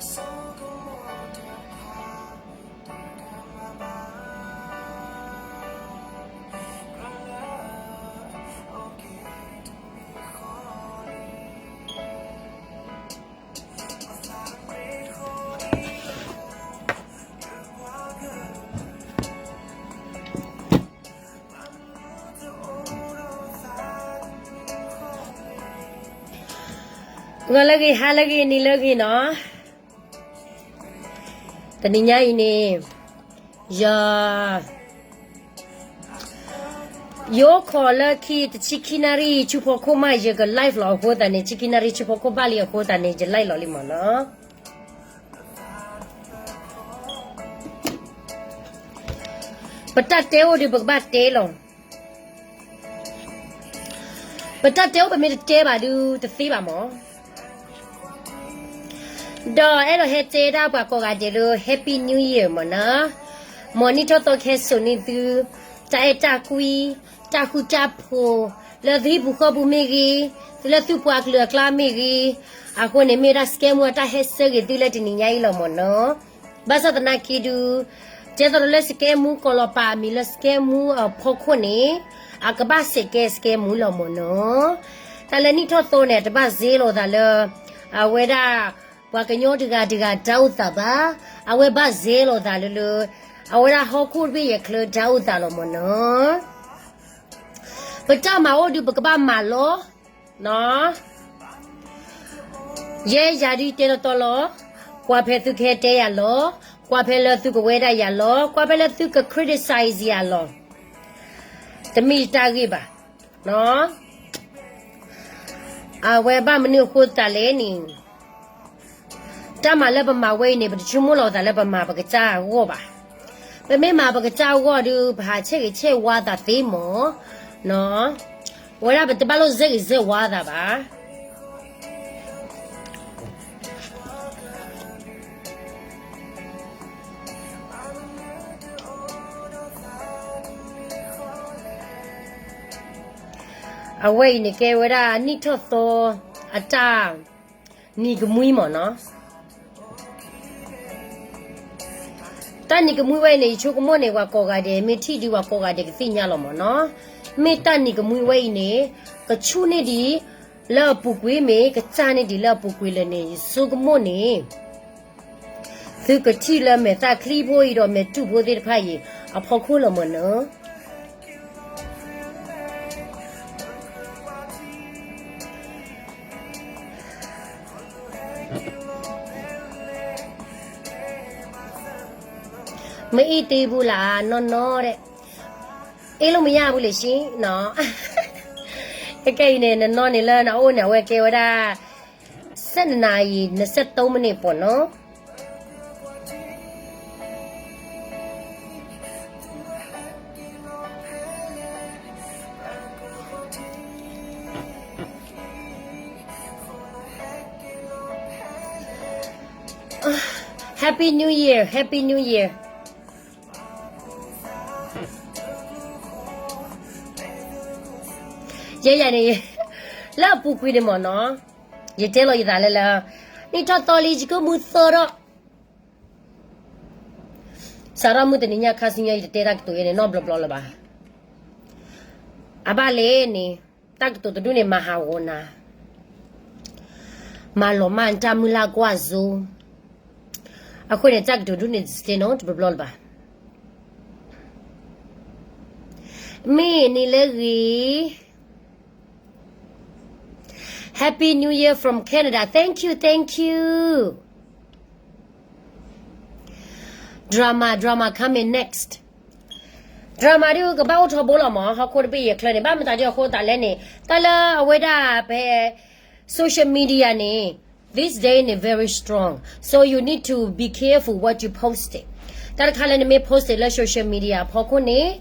ဂီၤလၢအဂ့ၤ, ဟါလၢအဂ့ၤ, နံၤလၢအဂ့ၤနီၤ. တနံၤညါအံၤန့ၣ် ယ ယအိၣ်ခိးလၢခံတဆံခံနၣ်ရံၣ် ဆူဖီခိၣ်မး ယက live လီၤအဃိသတးန့ၣ် ဆံခံနၣ်ရံၣ်ဆူဖီခိၣ်ဘၣ်လံအဃိသတးန့ၣ် ယ live လီၤလံမ့ၢ်နီၤ. ပတၢ်တဲအိၣ်ဒုး ပကဘၣ်တဲလီၤ. ပတၢ်တဲအိၣ် ပမ့ၢ်တတဲဘၣ်ဒုး တသ့ဘၣ်မ့ၢ်. ဒီးအဲၣ်ဒိးဟဲတဲဒၣ်ပှၤကိးဂၤဒဲးလၢ Happy New Year မ့ၢ်နီၤ. မ်နံၣ်ထီၣ်သီကဟဲစိာ်န့ၢ်သု တၢ်အဲၣ်တၢ်ကွံ, တၢ်ဃူတၢ်ဖိး, လၢသုဟံၣ်ပူၤဃီပူၤမ့ၢ်ဂ့ၤ, သုလၢသုပှၤကလုာ်အကျါမ့ၢ်ဂ့ၤ, အဃိန့ၣ်မ့ၢ်ဒၣ်စကဲမူအတၢ်ဟဲဆၢဂ့ၤသုလၢတနံၤညါအံၤလီၤမ့ၢ်နီၤ. ဘၣ်ဆၣ်သနာ်က့ဒုး ကဲသိးဒီးလၢစကဲမူကိးလီၤပာ်အမံၤလၢစကဲမူအဖီခိၣ်န့ၣ် အကဘၣ်စဲးကဲစကဲမူလီၤမ့ၢ်နီၤ. တၢ်လၢနံၣ်ထီၣ်သီန့ၣ် အတဘၣ်စ့လိာ်သးလၢ အဝဲဒၣ် ပှၤကညီတဂၤတဂၤတၢ်အိၣ်သးဘၣ်, အဝဲဘၣ်စ့လိာ်သးလၢလၢ အဝဲဒၣ်ဟီၣ်ခိၣ်တဘ့ၣ်ယဲၢ်ချၢတၢ်အိၣ်သးလီၤမ့ၢ်နီၤ. ပတၢ်မၤအိၣ်ဒုး ပကဘၣ်မၤလီၤ. ယဲယၤဒုးတဲတီတီလီၤ. ကွၢ်ဖဲသုကဟဲတဲယၤလီၤ. ကွၢ်ဖဲလၢသုကဝဲဒၣ်ယၤလီၤ. ကွၢ်ဖဲလၢသုက criticize ယၤလီၤ. တမ့ၢ်တၢ်ဂ့ၢ်ဘၣ်. အဝဲဘၣ်မနုၤအဃိသတးလဲၣ်န့ၣ် တၢ်မၤလၢပမၤဝဲအံၤန့ၣ် ပတဆိကမိၣ်လီၤသးလၢပမၤပကစၢ်အဂီၢ်ဘၣ်. ပမ့ၢ်မၤပကစၢ်အဂီၢ်ဒုး ပဟးဆဲးဂ့ၤဆဲးဝါသးသ့မ့ၢ်. ဝဲဒၣ်ပတဘၣ်လိၣ်စဲးဂ့ၤစဲးဝါသးဘၣ်. အဝဲအံၤန့ၣ်ကဲဝဲဒၣ်နံၣ်ထီၣ်သီအတၢ်နံၤကမှံမ့ၢ်နီၤ. တၢ်နံၤကမှံဝဲအံၤန့ၣ် ယဆိကမိၣ်န့ၣ် ပှၤကိးဂၤဒဲး မ့ၢ်ထံၣ်ဒုးပှၤကိးဂၤဒဲးကသ့ၣ်ညါလီၤမ့ၢ်နီၤ. မ့ၢ်တၢ်နံၤကမှံဝဲအံၤန့ၣ် ကဆူၣ်န့ၢ်ဒံးလၢအပူၤကွံာ်မ့ၢ် ကစၢ်န့ၢ်ဒံးလၢအပူၤကွံာ်လၢာ်န့ၣ် ယဆိကမိၣ်န့ၣ် သုကထံၣ်လၢမဲာ်သၣ်ချံဖိအံၤဒီးမဲာ်တူၢ်ဖိသ့ၣ်တဖၣ်အံၤ အဖီခိၣ်လီၤမ့ၢ်နီၤ. မအ့ၣ်တ့ဘူးလၢနီၢ်နီၢ်ဒဲး, အ့ၣ်လိာ်မယါဘူးလၢဆ့နီၤ. ခဲကနံၣ်အံၤန့ၣ် နနီၢ်န့ၣ်လၢနအိၣ်န့ၣ် အဝဲကဲဝဲဒၣ် ဆယ့်နှစ်နာရီ နှစ်ဆယ့်သုံးမိနစ်ပေါ့နော်. Happy New Year, Happy New Year. ယဲယၤန့ၣ် လၢအပူၤကွံာ်န့ၣ်မ့ၢ်နီၤ, ယတဲလီၤယသးလၢလၢ နံၣ်ထီၣ်သီလံ ယကမူသီထီၣ် စးထီၣ်မုၢ်တနံၤညါခါဆူညါ ယတတဲတၢ်ကတိၤယဲန့ၣ် နီတဘျီဘျီလၢၤဘၣ်. အဘၣ်လဲၣ်န့ၣ် တၢ်ကတိၤတဒူၣ်န့ၣ် မၤဟးဂီၤနၤ, မၤလီၤမၢ်နတၢ်မုၢ်လၢ်ကွၢ်စိ. အဃိန့ၣ် တၢ်ကတိၤဒူၣ်န့ၣ် တစတဲနီတဘျီဘျီလၢၤဘၣ်. မ့ၢ်နံၤလၢဂ့ၤ Happy New Year from Canada. Thank you, thank you. Drama, drama coming next. Drama ဒုးကဘၣ်အိၣ်ထီဘိလီၤမး, ဟီၣ်ခိၣ်တဘ့ၣ်ယဲၢ်ချၢန့ၣ် ဘၣ်မတၤဒ်အဃိသတးလဲၣ်န့ၣ် တၢ်လၢအဝဲဒၣ်ဖဲ social media န့ၣ် this day န့ၣ် very strong. So you need to be careful what you posted. တၢ်တခါလၢနမ့ၢ် post လၢ social media အဖီခိၣ်န့ၣ်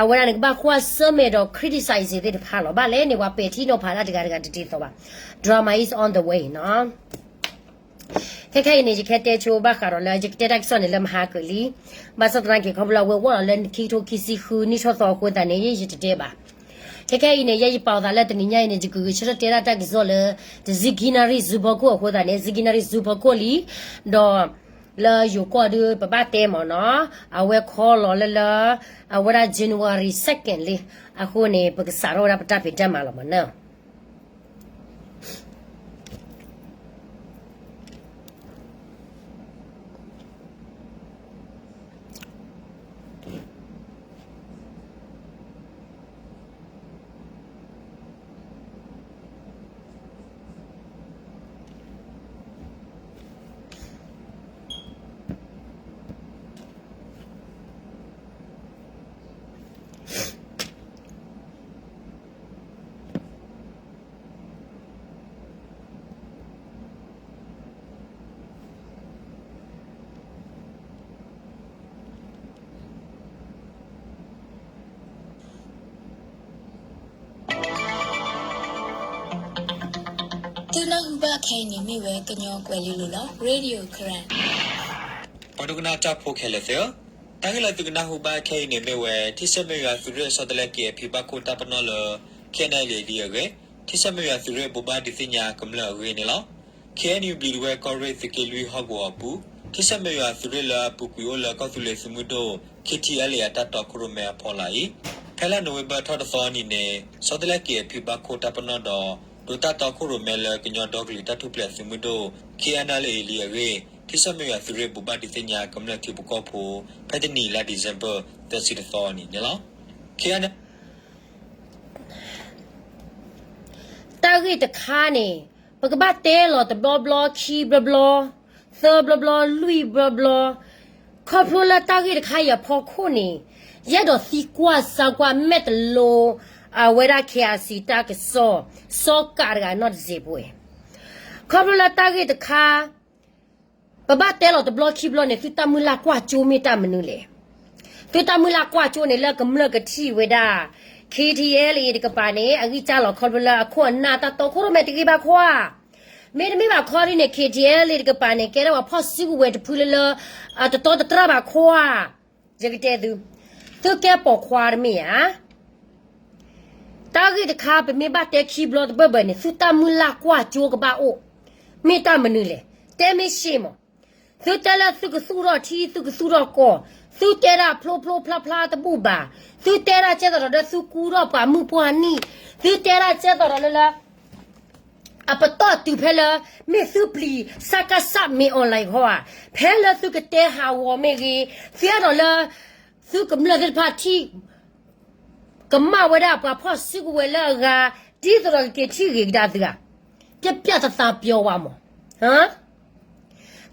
အဝဲဒၣ်နကဘၣ်ကွၢ်ဆၢၣ်မဲာ်ဒီး criticize သ့ၣ်တဖၣ်လီၤ. ဘၣ်လဲၣ်န့ၣ် ပှၤပဲာ်ထံနီၤဖးတၢ်တဂၤတဂၤတဒ်သိးဘၣ်. Drama is on the way နီၤ. ခဲခဲအံၤန့ၣ် ယကဟဲတဲဆိဘၣ်ဃးဒီးလၢ ယကတဲတၢ်ကစီၣ်န့ၣ်လၢမဟါကၢၤလံ. ဘၣ်ဆၣ်သနာ်က့ ခီဖျိလၢအဝဲအိၣ်ဒီးလၢခံကထိခံဆံဃုနံၣ်ထီၣ်သီအဃိသတးန့ၣ် ယတတဲဘၣ်. ခဲအံၤန့ၣ် ယဲယပာ်အသးလၢတနံၤညါအံၤန့ၣ် ယကဂဲၤဆၢထၢၣ်တဲဒၣ်တၢ်ကစီၣ်လၢ တဆံခံနၣ်ရံၣ်ဆူဖီခိၣ်အဃိသတးန့ၣ် တဆံခံနၣ်ရံၣ်ဆူဖီခိၣ်လံ, ဒီးလၢယိၤကီၢ်ဒုး ပဘၣ်တဲမ့ၢ်နီၤ, အဝဲခီလီၤလၢလၢ အဝဲဒၣ် January second လံ, အဃိန့ၣ် ပကစးထီၣ်ဝဲဒၣ်ပတၢ်ဖံးတၢ်မၤလီၤမ့ၢ်နီၤ. သုနၢ်ဟူဘၣ်ခဲအံၤန့ၣ်မ့ၢ်ဝဲကညီကွဲၤလ့လိၤလီၤ. Radio Karen. ပှၤဒိကနၣ်တၢ်ဖိခဲလၢာ်သ့ၣ်ဧၢ, တၢ်ဂ့ၢ်လၢသုကနၢ်ဟူဘၣ်ခဲအံၤန့ၣ်မ့ၢ်ဝဲ ထံဆၢမုၢ်ယွၤသုးရ့ၣ် ဆီတလဲက့ၤအဖံဘၣ်ခိၣ်တၢ်ပနီၣ်လၢ KNLA အဂ့ၢ်, ထံဆၢမုၢ်ယွၤသုးရ့ၣ်ဘိးဘၣ်ဒုးသ့ၣ်ညါကမျၢၢ်အဂ့ၢ်န့ၣ်လီၤ. KNU ဘျံးဒဝဲၢ်ကီၢ်ရ့ၣ်သုးက့လွံၢ်ဟီၣ်ကဝီၤအပူၤ ထံဆၢမုၢ်ယွၤသုးရ့ၣ်လၢအပူၤကွံာ်အိၣ်လၢကီၢ်သူလ့ၤသုးမုၢ်ဒိၣ် KTLA အတၢ်တီခိၣ်ရိၣ်မဲအဖီလာ်အံၤ, ဖဲလါနိၣ်ဝ့ဘၢၣ်ထီၣ်တသီအနံၤန့ၣ် ဆီတလဲက့ၤအဖံဘၣ်ခိၣ်တၢ်ပနီၣ်ဒီး ဒိးတၢ်တီခိၣ်ရိၣ်မဲလၢကညီဒီကလုာ်တၢ်ထူၣ်ဖျဲးသုးမုၢ်ဒိၣ် KNLA လံအဂ့ၢ် ထံဆၢမုၢ်ယွၤသုးရ့ၣ်ဘိးဘၣ်ဒုးသ့ၣ်ညါကမျၢၢ်ထံဖိကီၢ်ဖိ ဖဲတနံၤလါ December သၢဆံတသီအနံၤန့ၣ်လီၤ. တၢ်ဂ့ၢ်တခါန့ၣ် ပကဘၣ်တဲလီၤတဘျီဘျီ ခံဘျီဘျီ သၢဘျီဘျီ လွံၢ်ဘျီဘျီ, ခီဖျိလၢတၢ်ဂ့ၢ်တခါအံၤအဖီခိၣ်န့ၣ် ယအဲၣ်ဒိးသံကွၢ်စၢကွၢ်မဲာ်တလိ အဝဲဒၣ် KIC တၢ်ကစီၣ် စီၤကးတဂၤနီၢ်တစဲးဖိဝဲ, ခီဖျိလၢတၢ်ဂ့ၢ်တခါ ပဘၣ်တဲလီၤတဘျီခံဘျီန့ၣ် သုတၢ်မုၢ်လၢ်ကွၢ်ကၠိမ့ၢ်တၢ်မနုၤလဲၣ်. သုတၢ်မုၢ်လၢ်ကွၢ်ကၠိန့ၣ် လၢကမျၢၢ်ကထံၣ်ဝဲဒၣ် KTLA တကပၤန့ၣ် အဂံၢ်စၢ်လီၤခီဖျိလၢအခိၣ်အနၢ်တၢ်တီခိၣ်ရိၣ်မဲတဂ့ၤဘၣ်ခွါ, မ့တမ့ၢ်ဘၣ်ခီဒ်န့ၣ် KTLA တကပၤန့ၣ် ကဲထီၣ်ပှၤဖီၣ်စုကဝဲၤတဖုလၢလၢ အတတီတတြၢ်ဘၣ်ခွါ, ယကတဲသု, သုကဲပိာ်ခွါတမ့ၢ်ဧါ. တၢ်ဂ့ၢ်တခါ ပမ့ၢ်ဘၣ်တဲခံဘျီတဘၢၣ်ဘၢၣ်န့ၣ် သုတၢ်မုၢ်လၢ်ကွၢ်ကၠိကဘၣ်အိၣ်, မ့ၢ်တၢ်မနုၤလဲၣ်, တဲမ့ၢ်ရှဲမး. သုတဲလၢသုကသူၣ်ထီၣ်ထံ သုကသူၣ်ထီၣ်ကီၢ်, သုတဲဒၣ်ဖျိဖျိဖျါဖျါတဘူၣ်ဘၣ်, သုတဲဒၣ်ကဲသိးဒီးလၢသုကူထီၣ်ပှၤမုၣ်ပှၢ်နံၣ်, သုတဲဒၣ်ကဲသိးဒီးလၢလၢ အပတီၢ်တုၤဖဲလၢ မ့ၢ်သုပျံၤ စကစ မ့ၢ် online ခီဧါ, ဖဲလၢသုကတဲဟးဂီၤမ့ၢ်ဂ့ၤ, သုအဲၣ်ဒိးလၢ သုကမျၢၢ်သ့ၣ်တဖၣ်ထံၣ် ကမၣ်ဝဲဒၣ်ပှၤဖီၣ်စုကဝဲၤလၢအဂၤ ဒ်သိးဒီးကက့ၤထံၣ်ဂ့ၤကဒါသုဧါ, ပျဲပျဲသးသးပျီဝါမး.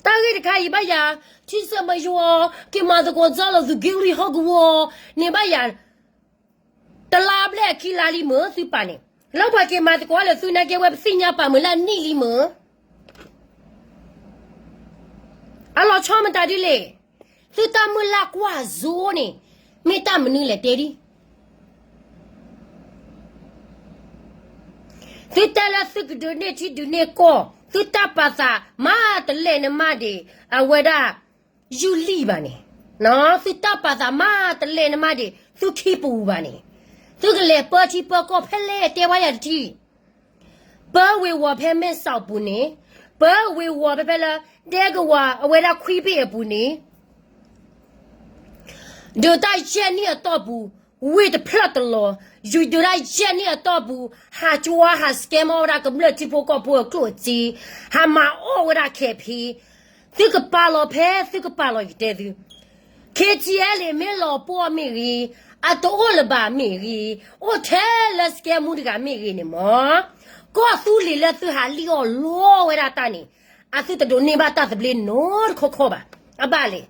တၢ်ဂ့ၢ်တခါအံၤဘၣ်ယၤ ထံဆၢမုၢ်ယွၤ က့ၤမၤသကိးစၢ်လီၤသုးက့လွံၢ်ဟီၣ်ကဝီၤန့ၣ်ဘၣ်ယၤ တလါဘျဲၣ်အခံလါလံမ့ၢ်သုပာ်န့ၣ်, လၢပှၤက့ၤမၤသကိးလၢသုနာ်က့ဝဲပသ့ၣ်ညါပာ်မုာ်လၢအနံၣ်လံမ့ၢ် အလီၤဆီမတၤဒ်လဲၣ်, သုတၢ်မုၢ်လၢ်ကွၢ်စိန့ၣ် မ့ၢ်တၢ်မနုၤလဲၣ်တဲဒ် သုတဲလၢသုကဒုးန့ၢ်ထံဒုးန့ၢ်ကီၢ် သုတၢ်ပာ်သးမၤတလဲၣ်နမါဒံး အဝဲဒၣ် ယူၢ်လံၣ်ဘၣ်န့ၣ်, သုတၢ်ပာ်သးမၤတလဲၣ်နမါဒံး သုခံပူၤဘၣ်န့ၣ်, သုကလဲၤပၢထံပၢကီၢ်ဖဲလဲၣ်တဲဝဲယၤတထံၣ်, ပၢဝ့ၤဝီၤဖဲမဲၢ်စီးပူၤန့ၣ်, ပၢဝ့ၤဝီၤဖဲဖဲလၢ ဒဲကဝီၤအဝဲဒၣ်ခွံဘ့ၣ်အပူၤန့ၣ် ဒုးတၢ်ယဲၢ်နံၣ်အတီၢ်ပူၤ, ဝ့ၢ်တဖျၢၣ်တလီၤ, ယူၤဒုးတၢ်ယဲၢ်နံၣ်အတီၢ်ပူၤ, ဟးကၠွါဟး scam အီၣ်ဝဲဒၣ်ကမျၢၢ်ထံဖိကီၢ်ဖိအကျိၣ်အစ့, ဟးမၤအီၣ်ဝဲဒၣ်ခဲဖံ, သုကပာ်လီၤဖဲသုကပာ်လီၤယတဲသု, KTLA မ့ၢ်လီၤပှီၢ်မ့ၢ်ဂ့ၤ, အတအိၣ်လၢၤဘၣ်မ့ၢ်ဂ့ၤ, အိၣ်ထဲလၢ scam မူတဂၤမ့ၢ်ဂ့ၤန့ၣ်မး, ကီၢ်သူလ့ၤလၢသုဟးလံၣ်အီၣ်လီဝဲဒၣ်တၢ်န့ၣ် အသုတဒိးန့ၢ်ဘၣ်တၢ်သဘျ့နီတခီခီဘၣ်. အဘၣ်လဲၣ်.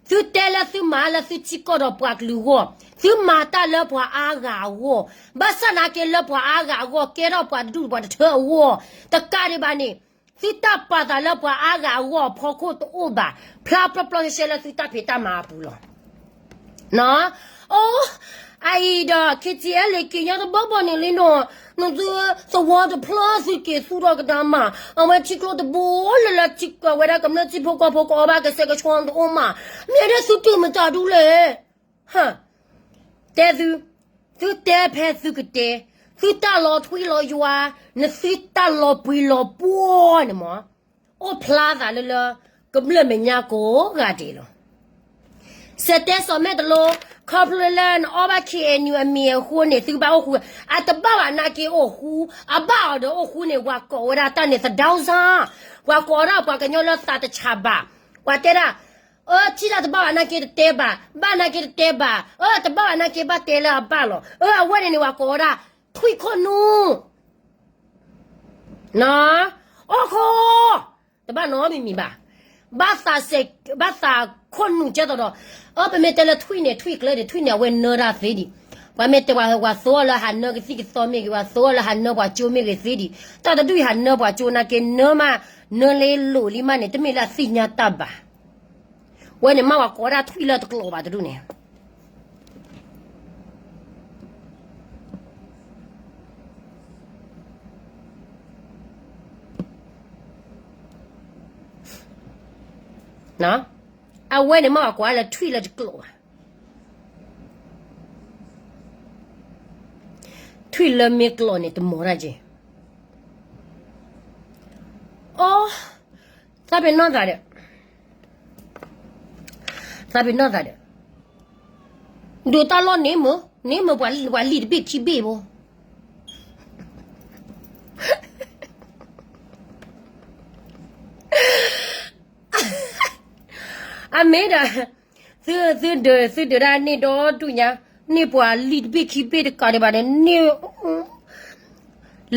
သုတဲလၢသုမၤလၢသုထံကီၢ်ဒီးပှၤကလုာ်အဂီၢ်, သုမၤတၢ်လၢပှၤအါဂၤအဂီၢ်, ဘၣ်ဆၣ်နာ်က့လၢပှၤအါဂၤအဂီၢ် ကဲထီၣ်ပှၤတဒူၣ်ပှၤတထၢအဂီၢ်, တကးဒံးဘၣ်န့ၣ်, သုတၢ်ပာ်သးလၢပှၤအါဂၤအဂီၢ်အဖီခိၣ်တအိၣ်ဘၣ်, ဖျါပျီပျီရှဲရှဲလၢသုတၢ်ဖံးတၢ်မၤအပူၤလီၤ. အိ, အအံၤဒီး KTLA က့ၤညါတဘီဘီန့ၣ်လံနီၤ, နသုသဝီတဖျၢၣ်သုက့ၤသူၣ်ထီၣ်ကဒါမး, အဝဲထံကျိတဘိလၢလၢထံကီၢ်ဝဲဒၣ်ကမျၢၢ်ထံဖိကီၢ်ဖိကအီၣ်ဘၣ်ကစဲးကဆှီတအိၣ်မး, မ့ၢ်ဒ်သုတုၤမတၤဒူလဲၣ်. တဲသု, သုတဲဖဲသုကတဲ, သုတၢ်လီၤထွံလီၤယွၤ, နသုတၢ်လီၤပှံၤလီၤပှီၢ်န့ၣ်မး, အိၣ်ဖျါသးလၢလၢ ကမျၢၢ်မဲာ်ညါကိးဂၤဒဲးလီၤ. စတဲစီၤမဲာ်တလိ, ခီဖျိလၢနအီၣ်ဘၣ် ခ့ၣ်အဲၣ်ယူၣ် အမံၤအဃိန့ၣ် သုကဘၣ်အိၣ်ဃူ, အတဘၣ်ဘၣ်နာ်က့အိၣ်ဃူ, အဘၣ်အီၤဒီးအိၣ်ဃူန့ၣ် ပှၤကိးဝဲဒၣ်တၢ်န့ၣ်သဒၢစၢ်, ပှၤကိးဝဲဒၣ်ပှၤကညီလၢသးတဆးဘၣ်, ပှၤတဲဒၣ် အၢ ထံၣ်တၢ်တဘၣ်ဘၣ်နာ်က့တတဲဘၣ်, ဘၣ်နာ်က့တတဲဘၣ်, အၢ တဘၣ်ဘၣ်နာ်က့ဘၣ်တဲလၢအဘၣ်လီၤ. အၢ အဝဲန့ၣ်န့ၣ် ပှၤကိးဝဲဒၣ် ထွံၣ်ခိၣ်နူာ် အီၣ်ခိၣ်, တဘၣ်နီတမံၤမံၤဘၣ်. ဘၣ်သးစဲး, ဘၣ်သးခိၣ်နူာ်ကဲသိးဒီး, အၢ ပမ့ၢ်တဲလၢထွံၣ်န့ၣ် ထွံၣ်ကျၢၢ်န့ၣ် ထွံၣ်န့ၣ် အဝဲနၢတၢ်သ့ဒံး, ပှၤမ့ၢ်တဲပှၤ ပှၤသိလၢဟးနၢကသံၣ်ကသီမ့ၢ်ဂ့ၤ, ပှၤသိလၢဟးနၢပှၤကၠိမ့ၢ်ဂ့ၤသ့ဒံး, တၢ်တဒူၣ်အံၤဟးနၢပှၤကၠိနာ်က့နၢမး, နၢလၢလိာ်လံမးန့ၣ် တမ့ၢ်လၢအသ့ၣ်ညါတၢ်ဘၣ်. ဝဲန့ၣ်မးပှၤကိးဝဲဒၣ်ထွံၣ်လၢတကျိးဘၣ်တဒူၣ်န့ၣ် အဝဲန့ၣ်မးပှၤကိးဝဲလၢထွံၣ်လၢတကျိးဘၣ်. ထွံၣ်လၢမ့ၢ်ကျိးန့ၣ် တမီၤတၢ်က့ၤ, အိ, သးပ့ၤနီၣ်သးဒီး, သးပ့ၤနီၣ်သးဒီး, ဒိးတၢ်လီၢ်န့ၣ်မ့ၢ်, န့ၣ်မ့ၢ်ပှၤလံာ်တဘ့ၣ်ခံဘ့ၣ်ဖိ အမ့ၢ်ဒီး, သု, သုဒုး, သုဒုးဒၣ်န့ၢ်ဒီဒူၣ်ညါ, န့ၢ်ပှၤလံာ်တဘ့ၣ်ခံဘ့ၣ်တကးဒံးဘၣ်န့ၣ်, န့ၢ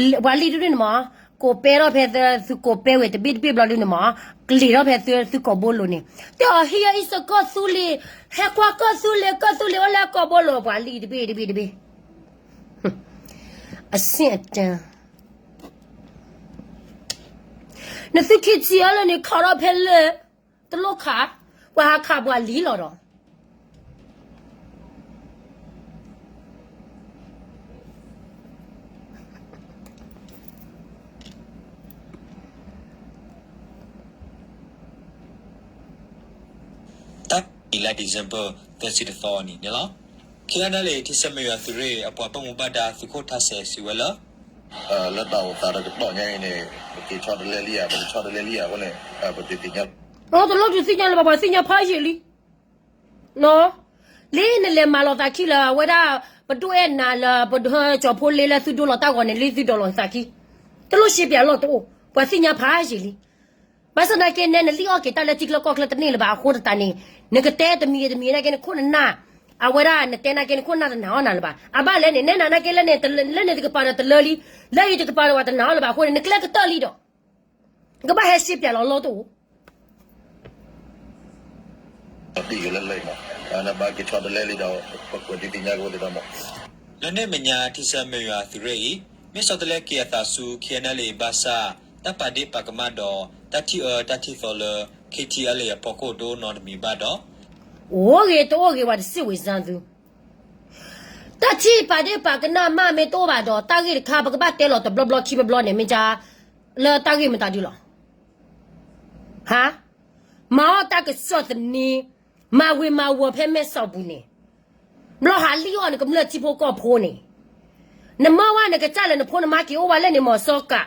်, ပှၤလံာ်တဒူၣ်န့ၣ်မး, ကိးပဲထီၣ်ဖဲသု, သုကိးပဲဝဲတဘ့ၣ်တဘ့ၣ်ဘျီဒုန့ၣ်မး, ကလံၤထီၣ်ဖဲသု, သုကိာ်ဘိလိၤန့ၣ်, တဲအီၤ ဟံးအံၤစကီၢ်သူလ့ၤ, ဟဲကွၢ်ကီၢ်သူလ့ၤ, ကီၢ်သူလ့ၤအိၣ်လၢကိာ်ဘိလိၤ, ပှၤလံာ်တဘ့ၣ်တဘ့ၣ်တဘ့ၣ် အဆင့်အတန်း နသုခံထံၣ်အီၤလၢန့ၣ် ခးထီၣ်ဖဲလၢ, တလိၣ်ခး, ပှၤဟးခးပှၤလံလီၤဒီး တၢ်အံၤလါ December သၢဆံတသီအနံၤန့ၣ်လီၤ. ခ့ၣ်အဲၣ်ယူၣ် ထံဆၢမ့ၢ်ယွၤသုးရ့ၣ် အပှၤဘၣ်မူဘၣ်ဒါသုးခိၣ်ထးစဲးစံးဝဲလၢ လၢတၢ်အိၣ်သးဒီးကတီၢ်ညါအံၤန့ၣ် ပက့ၤဆီတလဲလံဧါ ပကဆီတလဲလံဧါအဃိန့ၣ် ပတသ့ၣ်ညါ, တလိၣ်ဒုးသ့ၣ်ညါလၢၤဘၣ် ပှၤသ့ၣ်ညါဖးယံာ်လံ လံနလဲၤမၤလီၤသးခံလၢအဝဲဒၣ် ပဒိၣ်အဲၣ်နၤလၢ ပဒိၣ်ကၠီၤဖိလ့လၢသုဒိလီၤတၢ်ဂီၤန့ၣ် လံသုဒိလီၤသးခံ, တလိၣ်ရှဲပၠးလီၢ်တအိၣ် ပှၤသ့ၣ်ညါဖးယံာ်လံ. ဘၣ်ဆၣ်သနာ်က့နဲ နလံၣ်အီၣ်က့ၤတၢ်လၢထံကျၢၢ်ကီၢ်ကျၢၢ်တန့ၢ်လၢၤဘၣ်အဃိသတးန့ၣ် နကတဲတမံၤဂ့ၤတမံၤဂ့ၤနာ်က့နခိၣ်နနၢ်, အဝဲဒၣ်နတဲနာ်က့နခိၣ်နၢ် တနာ်အီၣ်နၤလၢၤဘၣ်. အဘၣ်လဲၣ်န့ၣ် နဲနၤနာ်က့လၢန့ၣ်တကပၤဒီးတလၢလံ, လၢအံၤတကပၤဒီးပှၤတနာ်အီၣ်လၢၤဘၣ်အဃိန့ၣ် နကျဲကတၢၢ်လံဒီး နကဘၣ်ဟဲရှဲပၠးလီၤလီၢ်တအိၣ် လၢန့ၣ်အမဲာ်ညါ ထံဆၢမ့ၢ်ယွၤသုးရ့ၣ်အံၤ မ့ၢ်ဆီတလဲက့ၤအသးဆူ ခ့ၣ်အဲၣ်ယူၣ် ဘၣ်ဆၣ် တၢ်ပာ်ဒ့ၣ်ပာ်ကမၣ်ဒီး တၢ်ထံၣ်အၢတၢ်ထံၣ်သီလၢ ခ့ၣ်အဲၣ်ယူၣ် အဖီခိၣ်တအိၣ်နီတမံၤဘၣ်ဒီး အိၣ်ဂ့ၤတအိၣ်ဂ့ၤ ပှၤတစံးဝံၤစၢ်သု တၢ်ထံၣ်ပာ်ဒ့ၣ်ပာ်ကမၣ်မ့ၢ်တအိၣ်ဘၣ်ဒီး တၢ်ဂ့ၢ်တခါ ပကဘၣ်တဲလီၤတဘျီဘျီခံဘျီဘျီန့ၣ် မ့ၢ်က လၢတၢ်ဂ့ၢ်မတၤဒုလီၤ. ဟါ, မၤအီၣ်တၢ်ကစီၣ်သန့, မၤဝ့ၤမၤဝီၤဖဲမဲၢ်ဆီးပူၤန့ၣ်, ဘျီဟးလံၣ်အီၣ်နကမျၢၢ်ထံဖိကီၢ်ဖိန့ၣ်, နမၢဝဲနကစၢ်လၢနဖိနမါက့ၤအိၣ်ဝဲလၢန့ၣ်မီၤစီၤကး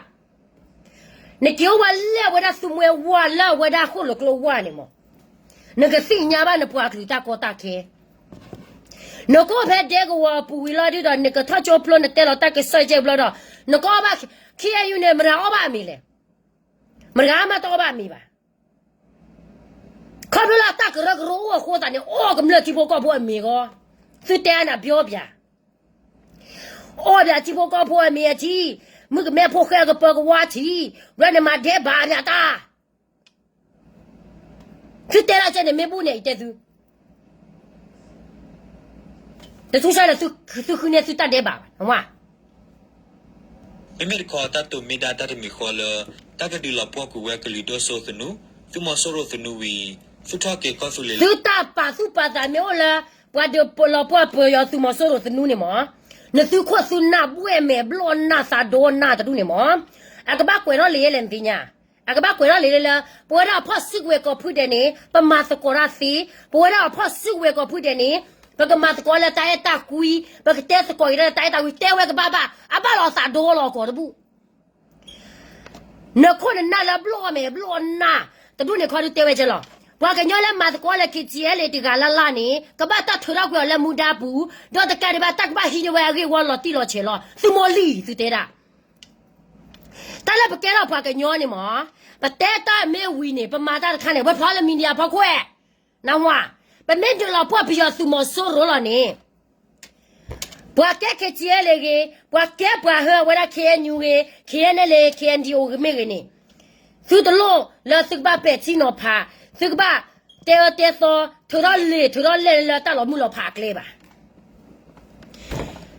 နက့ၤအိၣ်ဝဲလၢအဝဲဒၣ်သူမွဲဝါလၢအဝဲဒၣ်ဃိၣ်လိာ်ကျိဝါန့ၣ်မး, နကသ့ၣ်ညါဘၣ်နပှၤကလုာ်တၢ်ကီတၢ်ခဲ, နကအိၣ်ဖဲဒဲကဝီၤပူၤဝံၤလီၤဒုဒီး နကထီၣ်ကၠိဖျိနတဲလီၤတၢ်ကစီၣ်ကဲဘျီဒီး နကအီၣ်ဘၣ် ခ့ၣ်အဲၣ်ယူၣ်န့ၣ် မတၤအီၣ်ဘၣ်အမံၤလဲၣ်, မတၤမးတအီၣ်ဘၣ်အမံၤဘၣ် ခီဖျိလၢတၢ်ကရၢကရိအိၣ်အဃိသတးန့ၣ် အီၣ်ကမျၢၢ်ထံဖိကီၢ်ဖိအမံၤဂီၢ်, သုတဲအါနၤပျီပျၢ်, အီၣ်ပျၢ်ထံဖိကီၢ်ဖိအမံၤအထံ, မုၣ်ကမဲဖိဃဲကပၢၤကဝါထံ, ဘျီန့ၣ်မၤဒဲးဘးပျၢ်တၢ်, သုတဲဒၣ်ကဲန့ၣ်မ့ၢ်ဘူၣ်န့ၣ် ယတဲသု တထူၣ်ဆၢန့ၣ် သုဃုန့ၢ်သုတၢ်ဒဲးဘးဘၣ်, မ့မ့ၢ်တခီ တၢ်တိာ်မ့ၢ်ဒၣ်တၢ်တမံၤဃီလၢ တၢ်ကဒုးလီၤပှီၢ်ကွံာ်ဝဲကလုာ်ဒိၣ်စိသနူ, သုးမီၤစိရိၤသနူဝံၤ သုထီၣ်က့ၤကီၢ်သူလ့ၤလီၤ. သုတၢ်ပာ်သူၣ်ပာ်သးမ့ၢ်အိၣ်လၢ ပှၤဒုးလီၤပှီၢ်ပၢၤယွၤသုးမီၤစိရိၤသနူန့ၣ်မး, နသုခိၣ်သုနၢ်ဘှဲၣ်မဲာ်ဘျီၣ်နၢ်သးဒိနၢ်တဒူၣ်န့ၣ်မး, အကဘၣ်ကွဲးထီၣ်လံာ်လဲၣ်နသ့ၣ်ညါ, အကဘၣ်ကွဲးထီၣ်လံာ်လၢလၢ ပဝဲဒၣ်အဖီၣ်စုကဝဲၤကီၢ်ဖုဒဲးန့ၣ် ပမၤသကိးတၢ်သ့, ပဝဲဒၣ်အဖီၣ်စုကဝဲၤကီၢ်ဖုဒဲးန့ၣ် ပကမၤသကိးလၢတၢ်အဲၣ်တၢ်ကွံ, ပကတဲသကိးက့ၤလၢတၢ်အဲၣ်တၢ်ကွံ, တဲဝဲကဘၣ်ဘၣ်, အဘၣ်လီၤသးဒိလီၤကီးတဘူၣ်. နခိၣ်နနၢ်လၢအဘျီၣ်မဲာ် အဘျီၣ်နၢ်, တဒူၣ်န့ၣ်ခီဒုတဲဝဲကဲလီၤ. ပှၤကညီလၢမၤသကိးလၢ ခ့ၣ်ထံၣ်အဲၣ်လ့ၣ် တဂၤလၢ်လၢ်န့ၣ် ကဘၣ်တၢ်ထုးထီၣ်ကွံာ်အီၤလၢမူဒါပူၤ, ဒီးတကးဒံးဘၣ် တၢ်ကဘၣ်ဟံးန့ၢ်ဝဲအဂ့ၢ်ဝီလီၤတံၢ်လီၤဆဲးလီၤ. သုမိၢ်လံၤ သုတဲဒၣ် တၢ်လၢပကဲထီၣ်ပှၤကညီန့ၣ်မး, ပတဲတၢ်မ့ၢ်ဝံၤန့ၣ် ပမၤတၢ်တခါန့ၣ် ဝဲဖျီလၢ media ဖီခိၣ်ဝဲ, နဝၤ, ပမ့ၢ်ဒုးလီၤပှီၢ်ပယီၤသုးမီၤစိရိၤလီၤန့ၣ်, ပှၤကဲ ခ့ၣ်ထံၣ်အဲၣ်လ့ၣ် ဂ့ၤ, ပှၤကဲပှၤဟၢအဝဲဒၣ် ခ့ၣ်အဲၣ်ယူၣ် ဂ့ၤ, ခ့ၣ်အဲၣ်အဲၣ်လ့ၣ် ခ့ၣ်အဲၣ်ယူၣ် ဂ့ၤမ့ၢ်ဂ့ၤန့ၣ်, သုတလိၣ်လၢသုကဘၣ်ပဲာ်ထံနီၤဖး, သုကဘၣ်တဲအၢတဲသီ, ထုးထီၣ်လံာ် ထုးထီၣ်လဲၢ်လၢတၢ်လီၤမုၢ်လီၤဖးအကျဲဘၣ်.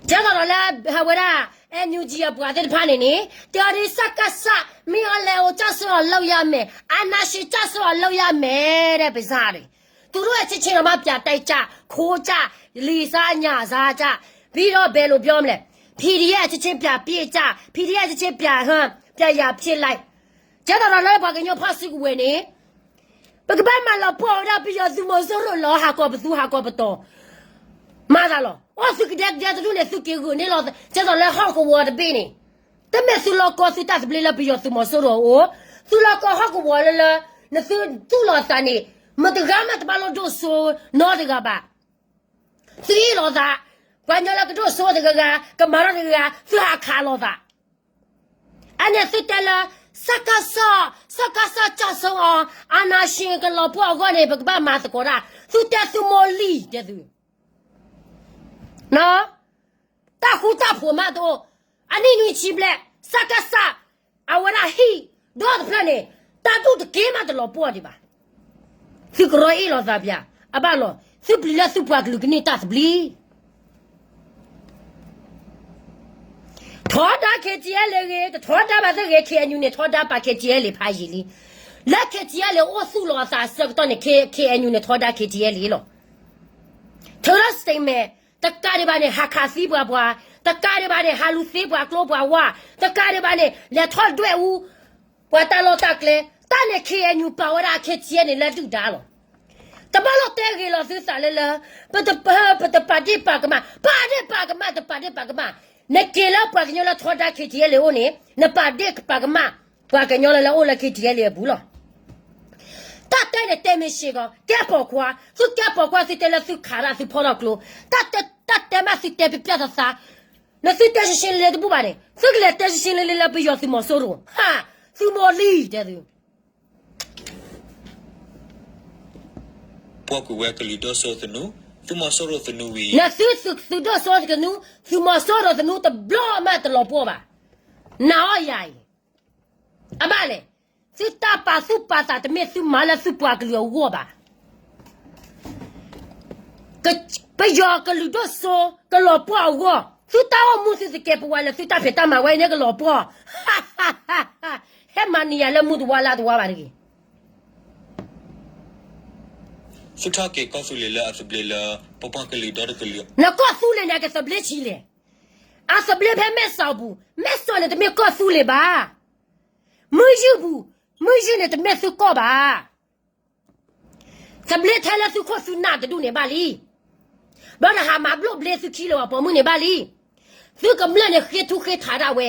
ကဲသိးဒီးလၢ အဝဲဒၣ် NUG အပှၤသ့ၣ်တဖၣ်န့ၣ်န့ၣ် တဲအီၤဒ် စကစ မ့ၢ်အီၤလဲၤအိၣ် ကျဆုံးအောင်လုပ်ရမယ်, အာဏာရှင် ကျဆုံးအောင်လုပ်ရမယ် ဒ်ပစၢ်န့ၣ်, သူတို့အချင်းချင်းတော့မှ ပြန်တိုက်ကြ, ခိုးကြ, လီၤစၢ်ညၣ်စၢ်ကြ, ပြီးတော့ ဘယ်လိုပြောမလဲ, PDF အချင်းချင်း ပြန်ပစ်ကြ, PDF အချင်းချင်း ပြန်ဟ, ပြန်ရန်ဖြစ်လိုက်. ကဲသိးဒီးလၢပှၤကညီဖီၣ်စုကဝဲၤန့ၣ် ပကဘၣ်မၤလီၤပှီၢ်ဝဲဒၣ်ပယီၤသုးမီၤစိရိၤလီၤ ဟးကီးပသူဟးကီးပတီၤ, မၤသးလီၤ. အိၣ်သုကဒဲကဒဲတဒူၣ်န့ၣ် သုက့ၤဂုာ်န့ၢ်လီၤ, ကဲသိးလၢဟီၣ်ကဝီၤတဘ့ၣ်န့ၣ်, တမ့ၢ်သုလီၤကီသုတၢ်သဘျ့လၢပယီၤသုးမီၤစိရိၤအအိၣ်, သုလီၤကီဟီၣ်ကဝီၤလၢလၢ နသုတူၢ်လိာ်သးန့ၣ်, မတဂၤမးတဘၣ်လိၣ်ဒိၣ်စိနီတဂၤဘၣ်. သုအ့ၣ်လိာ်သး, ပှၤကညီလၢကဒိၣ်စိတဂၤဂၤ, ကမၤထီၣ်တဂၤဂၤ, သုဟးခးလိာ်သး အန့ၣ်သုတဲလၢ စကစ, စကစ ကျဆုံးအောင်, အာဏာရှင် ကလီၤပှီၢ်အဂီၢ်န့ၣ် ပကဘၣ်မၤသကိးတၢ်, သုတဲသုမိၢ်လံၤတဲသု, တၢ်ဃူတၢ်ဖိးမးတအိၣ်, အနံၣ်နွံဆံဘျဲၣ်, စကစ အဝဲဒၣ်ဟံၣ်ဒီတဖျၢၣ်န့ၣ် တၢ်ဒူၣ်တက့ၢ်မးတလီၤပှီၢ်ဒံးဘၣ်. သုကရီအ့ၣ်လိာ်သးပၠး, အဘၣ်လီၤ, သုပျံၤလၢသုပှၤကလုာ်ကန့ၢ်တၢ်သဘျ့ ထီဒါ ခ့ၣ်ထံၣ်အဲၣ်လ့ၣ် ဂ့ၤ, တထီဒါဘၣ်သ့ၣ်ဂ့ၤ, ခ့ၣ်အဲၣ်ယူၣ်န့ၣ် ထီဒါပာ် ခ့ၣ်ထံၣ်အဲၣ်လ့ၣ် ဖးယံာ်လံ. လၢ ခ့ၣ်ထံၣ်အဲၣ်လ့ၣ် အိၣ်သူၣ်လီၤအသးအဆၢကတီၢ်န့ၣ် ခ့ၣ်အဲၣ်ယူၣ်န့ၣ် ထီဒါ ခ့ၣ်ထံၣ်အဲၣ်လ့ၣ်လီၤ. ထုးထီၣ် statement, တကးဒံးဘၣ်န့ၣ် ဟးခးသံပှၤပှၤ, တကးဒံးဘၣ်န့ၣ် ဟးလူၤသ့ပှၤကျိပှၤဝါ, တကးဒံးဘၣ်န့ၣ် လဲၤထီၣ်ဒွဲၣ်အူ ပှၤတၢ်လီၢ်တၢ်ကျဲ, တၢ်န့ၣ် ခ့ၣ်အဲၣ်ယူၣ် ပာ်ဝဲဒၣ် ခ့ၣ်ထံၣ်အဲၣ်လ့ၣ် လၢဒုၣ်ဒါလီၤ. တဘၣ်လိၣ်တဲဂ့ၤလီၤသုသးလၢလၢ, ပတပာ်ဒ့ၣ်ပာ်ကမၣ်, ပာ်ဒ့ၣ်ပာ်ကမၣ်, တပာ်ဒ့ၣ်ပာ်ကမၣ်, နက့ၤလၢပှၤကညီလၢထီဒါ ခ့ၣ်ထံၣ်အဲၣ်လ့ၣ် အအိၣ်န့ၣ် နပာ်ဒ့ၣ်ပာ်ကမၣ် ပှၤကညီလၢလၢအိၣ်လၢ ခ့ၣ်ထံၣ်အဲၣ်လ့ၣ် အပူၤလီၤ. တၢ်တဲန့ၣ်တဲမ့ၢ်စ့ၢ်ကီး ကဲပိာ်ခွါ, သုကဲပိာ်ခွါ သုတဲလၢသုခးတၢ်သုဖီၣ်ထီၣ်ကျိ, တၢ်တဲမးသုတဲပျၢ်ပျၢ်သးသး, နသုတဲရှဲရှဲလ့လ့တဘူၣ်ဘၣ်န့ၣ် သုကလဲၤတဲရှဲရှဲလ့လ့လၢပယီၤသုးမီၤစိရိၤ, ဟး, သုမိၢ်လံၤတဲသု ပှီၢ်ကွံာ်ဝဲကလုာ်ဒိၣ်စိသနူ, သုးမီၤစိရိၤသနူဝံၤ, နသုသုးဒိၣ်စိသနူ, သုးမီၤစိရိၤသနူတဘျီမးတလီၤပှီၢ်ဘၣ်. နာ်အီၤယၤအံၤ, အဘၣ်လဲၣ်, သုတၢ်ပာ်သူၣ်ပာ်သးတမ့ၢ်သုမၤလၢသုပှၤကလုာ်အဂီၢ်ဘၣ်. ပယီၤကလုာ်ဒိၣ်စိကလီၤပှီၢ်အဂီၢ်, သုတၢ်အိၣ်မူသုသကဲးပဝးလၢသုတၢ်ဖံးတၢ်မၤဝဲအံၤန့ၣ်ကလီၤပှီၢ်, ဟဲမၤနံၤယၤလၢမူတဝါလါတဝါဘၣ်တဂ့ၤ. သုထီၣ်က့ၤကီၢ်သူလ့ၤလၢအသဘျ့လၢ ပပှၤကလုာ်ဒီတကလုာ်, နကီၢ်သူလ့ၤန့ၣ် အကသဘျ့ဆံးလဲၣ်. အသဘျ့ဖဲမဲၢ်စီၤပူၤ, မဲၢ်စီၤန့ၣ်တမ့ၢ်ကီၢ်သူလ့ၤဘၣ်. မုၢ်ယုၢ်ပူၤ, မုၢ်ယုၢ်န့ၣ်တမ့ၢ်သုကီၢ်ဘၣ်. သဘျ့ထဲလၢသုခိၣ်သုနၢ်တဒူၣ်န့ၣ်ဘၣ်လံ. ဘျီနဟးမၤဘျိၣ်ဘျ့သုခံလၢၤဝဲပိာ်မုၣ်န့ၣ်ဘၣ်လံ. သုကမျၢၢ်န့ၣ်ဃ့ထူဃ့ထးဒၣ်ဝဲ,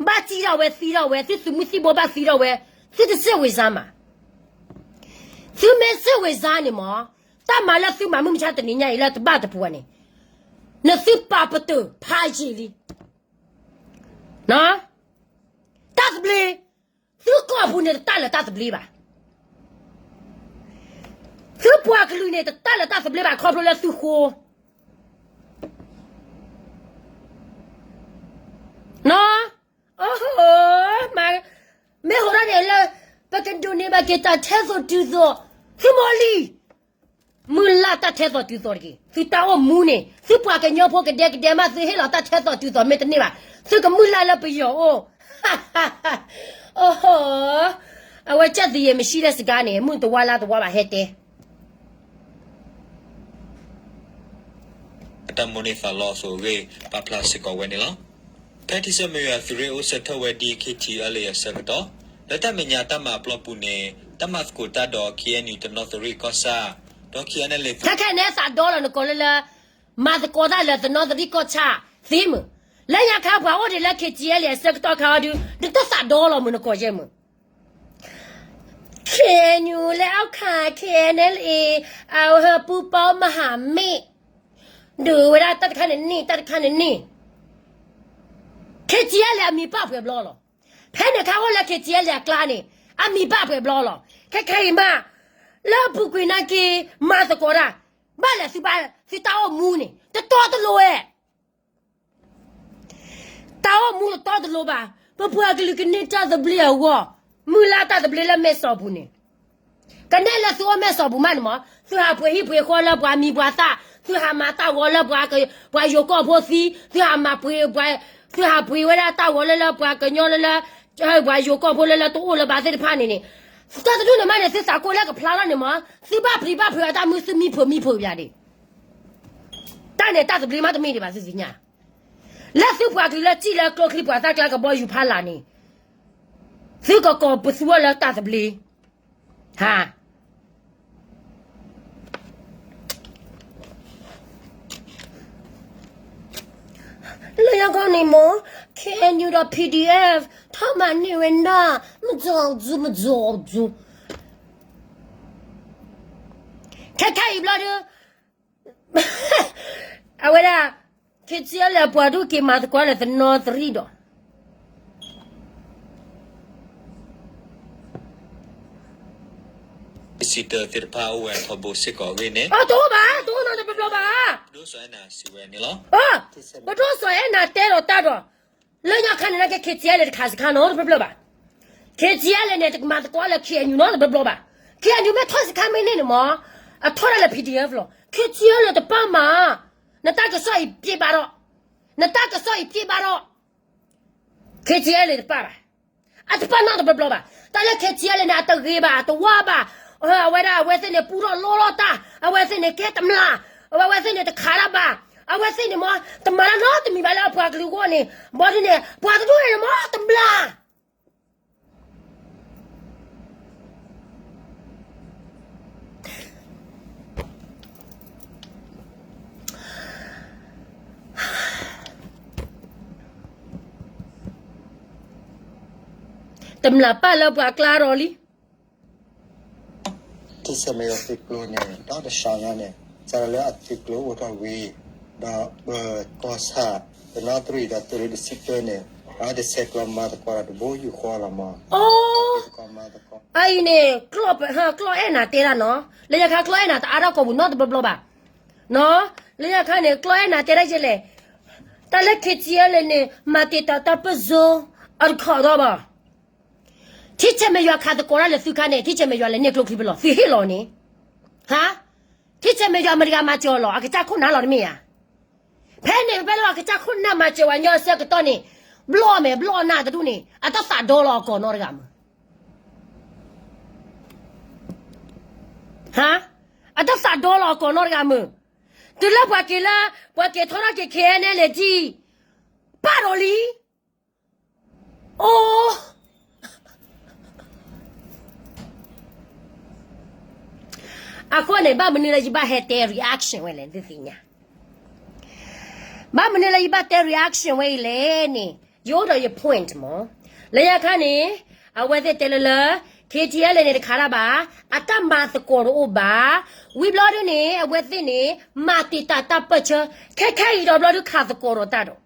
ဘၣ်စံၣ်ထီၣ်ဝဲသံထီၣ်ဝဲ, သုသုးမုၢ်သံၣ်ဘိဘၣ်သံထီၣ်ဝဲ, သုတစ့ၢ်ဝ့ၤစါမး. သုမ့ၢ်စ့ၢ်ဝ့ၤစါန့ၣ်မး, တၢ်မၤလၢသုမၤမုၢ်မဆါတနံၤညါအံၤလၢတဘၣ်တပူၤန့ၣ်, နသုပာ်ပတုာ်ဖးယံာ်လံ. တၢ်သဘျ့, သုကီၢ်ပူၤန့ၣ်တတၢ်လၢတၢ်သဘျ့ဘၣ်. သုပှၤကလုာ်န့ၣ်တတၢ်လၢတၢ်သဘျ့ဘၣ် ခီဖျိလၢသုဃိ မ့ၢ်ဟိးထီၣ်န့ၣ်လၢ ပကဒိးန့ၢ်ဘၣ်က့ၤတၢ်ထဲသိးတုၤသိး, သုမိၢ်လံၤ, မုၢ်လၢ်တၢ်ထဲသိးတုၤသိးတက့ၢ်. သုတၢ်အိၣ်မူန့ၣ် သုပှၤကညီဖိကဒဲကဒဲမး သုဟ့ၣ်လီၤတၢ်ထဲသိးတုၤသိးမ့ၢ်တန့ၢ်ဘၣ်, သုကမုၢ်လၢ်လၢပယီၤအိၣ်. အဝဲကၠၢ်သယဲၣ်မ့ၢ်ဆံးလၢစကါန့ၣ် မုၢ်တဝါလါတဝါဘၣ်ဟဲတဲ ပတၢ်မိၣ်န့ၢ်သးလီအသိးအဂ့ၢ် ပာ်ဖျါစ့ၢ်ကီးဝဲန့ၣ်လီၤ. ဖဲထံဆၢမုၢ်ဂၤ သုးရ့ၣ်အိၣ်ဆၢထၢၣ်ဝဲဒ် ခ့ၣ်ထံၣ်အဲၣ်လ့ၣ် အဆၢကတီၢ်, လၢတၢ်မဲာ်ညါတၢ်မၤအပျီပူၤန့ၣ် တၢ်မၤသကိးတၢ်ဒီး ခ့ၣ်အဲၣ်ယူၣ် တနီသရံၣ်ကီၢ်ဆၣ်, ဒီး ခဲခဲန့ၣ်သးဒီလီၤနကိးလၢလၢ မၤသကိးတၢ်လၢသနီသရံၣ်ကီၢ်ဆၣ်သ့မုၢ်, လၢညါခါပှၤအိၣ်ဒံးလၢ K T L အဆၢကတီၢ်ခါအီၤဒုး နတသးဒီလီၤမုၢ်နကိးယဲၢ်မုၢ် K N U လၢအီၣ်ခး K N L A အပူၤပီမဟါမ့ၢ် ဒုးဝဲဒၣ်တၢ်တခါန့ၣ်န့ၣ် တၢ်တခါန့ၣ်န့ၣ် K T L အမံၤပာ်ပှဲၤဘျီလီၤ. ဖဲန့ၣ်ခါအိၣ်လၢ K T L အကျါန့ၣ် အမံၤပာ်ပှဲၤဘျီလီၤ. ခဲခဲအံၤမး လၢအပူၤကွံာ်နာ်က့ မၤသကိးတၢ် ဘၣ်လဲၣ်သုဘၣ်သုတၢ်အိၣ်မူန့ၣ် တတီတလိၤဝဲ တၢ်အိၣ်မူတတီတလိၤဘၣ်. ပပှၤကလုာ်ကန့ၢ်တၢ်သဘျ့အဂီၢ် မုၢ်လၢ်တၢ်သဘျ့လၢမဲၢ်စီၤပူၤန့ၣ် ကနဲၣ်လၢသုအိၣ်မဲၢ်စီၤပူၤမးန့ၣ်မး သုဟးပှ့ၤဟံၣ်ပှ့ၤဃီလၢပှၤမံၤပှၤသၣ်, သုဟးမၤတၢ်ဂီၤလၢပှၤယိၤကီၢ်ဖိသံ, သုဟးမၤပှ့ၤ သုဟးပှ့ၤဝဲဒၣ်တၢ်ဂီၤလၢလၢပှၤကညီလၢလၢ ပှၤယိၤကီၢ်ဖိလၢလၢတအိၣ်လၢၤဘၣ်သ့ၣ်တဖၣ်န့ၣ်န့ၣ်, တၢ်တဒူၣ်န့ၣ်မးန့ၣ် သုသးကိၢ်လၢကဖျါလီၤန့ၣ်မး သုဘၣ်ပျံၤဘၣ်ဖုးအတၢ်မုၢ်သုမံဖုးမံဖုးပၠးဒံး တၢ်န့ၣ်တၢ်သဘျ့မးတမ့ၢ်ဒံးဘၣ်သုသ့ၣ်ညါ, လၢသုပှၤကလုာ်လၢစံၣ်လၢကျိချံပှၤသၣ်ကျါကဘီယူၤဖးလာ်န့ၣ်, သုကကိးပသူဝဲလၢတၢ်သဘျ့, ဟါ လၢယခီန့ၣ်မး K N U ဒီး P D F ထီၣ်မၤန့ၢ်ဝဲဒၣ် မစီၤစု မစီၤစု ခဲခဲအံၤဘျီဒုး အဝဲဒၣ် ခ့ၣ်ဆံအီၤလၢအပှၤဒိၣ်က့ၤမၤသကိးလၢသနီသရံၣ်ဒီး ပစံးတၢ်သ့ၣ်တဖၣ်အိၣ်ဝဲထီဘိစ့ၢ်ကီးအဂ့ၢ်န့ၣ် အတအိၣ်ဘၣ် တအိၣ်နီတဘျီဘျီဘၣ်, ပဒိၣ်စီၤအဲၣ်နၤစံးဝဲန့ၣ်လီၤ, ပဒိၣ်စီၤအဲၣ်နၤတဲဒီးတၢ်ဒီး လၢညါခါန့ၣ်နာ်က့ ခ့ၣ်ဆံအီၤလၢတခးစခါနီတဘျီဘျီဘၣ်, ခ့ၣ်ဆံအီၤလၢန့ၣ် တကမၤသကိးလၢ K N U နီတဘျီဘျီဘၣ်, K N U မ့ၢ်ထီၣ်စခါမ့ၢ်န့ၣ်န့ၣ်မး အထီၣ်ဒၣ်လၢ P D F လီၤ, ခ့ၣ်ဆံအီၤလၢတပာ်မး, နတၢ်ကစီၣ်အံၤပျ့ၤဘၣ်ဒီး, နတၢ်ကစီၣ်အံၤပျ့ၤဘၣ်ဒီး ခ့ၣ်ဆံအီၤလၢတပာ်ဘၣ်, အတပာ်နီတဘျီဘျီဘၣ်, တၢ်လၢခ့ၣ်ဆံအီၤလၢန့ၣ် အတဂ့ၤဘၣ် အတဝါဘၣ်, အဝဲဒၣ်အဝဲသ့ၣ်န့ၣ် ပူထီၣ်လိလီၤတၢ်, အဝဲသ့ၣ်န့ၣ် ကဲတမျၢ်, အဝဲသ့ၣ်န့ၣ် တခးတၢ်ဘၣ်, အဝဲသ့ၣ်န့ၣ်မ့ၢ် တမၤတၢ်နီတမံၤဘၣ်လၢအပှၤကလုာ်အဂီၢ်န့ၣ်, ဘီဒ်န့ၣ် ပှၤတဒူၣ်န့ၣ်မ့ၢ်တမျၢ် တမျၢ်ပာ်လၢပှၤကျါဒီးလံ ထံဆဲးမဲးယွၤသုးကျိၤန့ၣ် ဒီတစှၤညါန့ၣ် စးထီၣ်လၢအသုးကျိၤအိၣ်ထီၣ်ဝံၤ ဒီးပကီၢ်ဆၣ် တနီသရံၣ်ဒီးသုးရ့ၣ်တဆံတၢန့ၣ် ဒီးတဆဲးကျိးမၤသကိးဒီးတဘိယူၢ်ဃီလီၤမး အအံၤန့ၣ် ကျီၢ်အဲၣ်နၤတဲတၢ်နီၤ, လၢညါခါကျီၢ်အဲၣ်နၤတအါထီၣ်ကိာ်ပူၤနီတဘျီဘျီဘၣ်, လၢညါခါန့ၣ် ကျီၢ်အဲၣ်နၤတဲဒၣ်ယဲလဲၣ်, တၢ်လၢ K T L န့ၣ် မၤတံာ်တာ်တၢ်ပၢၢ်ဆၢ အတခီၣ်ထီၣ်ဘၣ် ထံဆဲးမဲးယွၤခးသကိးတၢ်လၢသုခါန့ၣ် ထံဆဲးမဲးယွၤလဲၤန့ၢ်ကျိချံဖဲလဲၣ် သုဟ့ၣ်လီၤန့ၣ်, ဟါ, ထံဆဲးမဲးယွၤမတၤတဂၤမၤစၢၤအီၤလီၤ အကစၢ်ခိၣ်နၢ်လီၤတမ့ၢ်ဧါ, ဖဲန့ၣ်ဖဲလၢအကစၢ်ခိၣ်နၢ်မၤစၢၤဝဲညီအဆၢကတီၢ်န့ၣ်, ဘျီၣ်မဲာ်ဘျီၣ်နၢ်တဒူၣ်န့ၣ် အတသးဒီလီၤအကိာ်နီတဂၤမုၢ် ဟါ, အတသးဒီလီၤအကိာ်နီတဂၤမုၢ်, တုၤလၢပှၤက့ၤလၢ ပှၤက့ၤထီထီၣ်က့ၤ K N L A G ပာ်ဒီးလံ, အိ, အဃိန့ၣ် ဘၣ်မနုၤလၢယဘၣ်ဟဲတဲ reaction ဝဲလဲၣ် သုသ့ၣ်ညါ, ဘၣ်မနုၤလၢယဘၣ်တဲ reaction ဝဲအံၤလဲၣ်န့ၣ်, ယအိၣ်ဒီးယ point မး, လၢညါခါန့ၣ်, အဝဲသ့ၣ်တဲလၢလၢ K T L န့ၣ်တခးတၢ်ဘၣ်, အတၢ်မၤသကိးတအိၣ်ဘၣ်, ဝံၤဘျီဒုန့ၣ် အဝဲသ့ၣ်န့ၣ် မၤတံာ်တာ်တၢ်ပၢၢ်ဆၢ, ခဲခဲအံၤဒီးဘျီဒုခးသကိးဒီးတၢ်ဒီး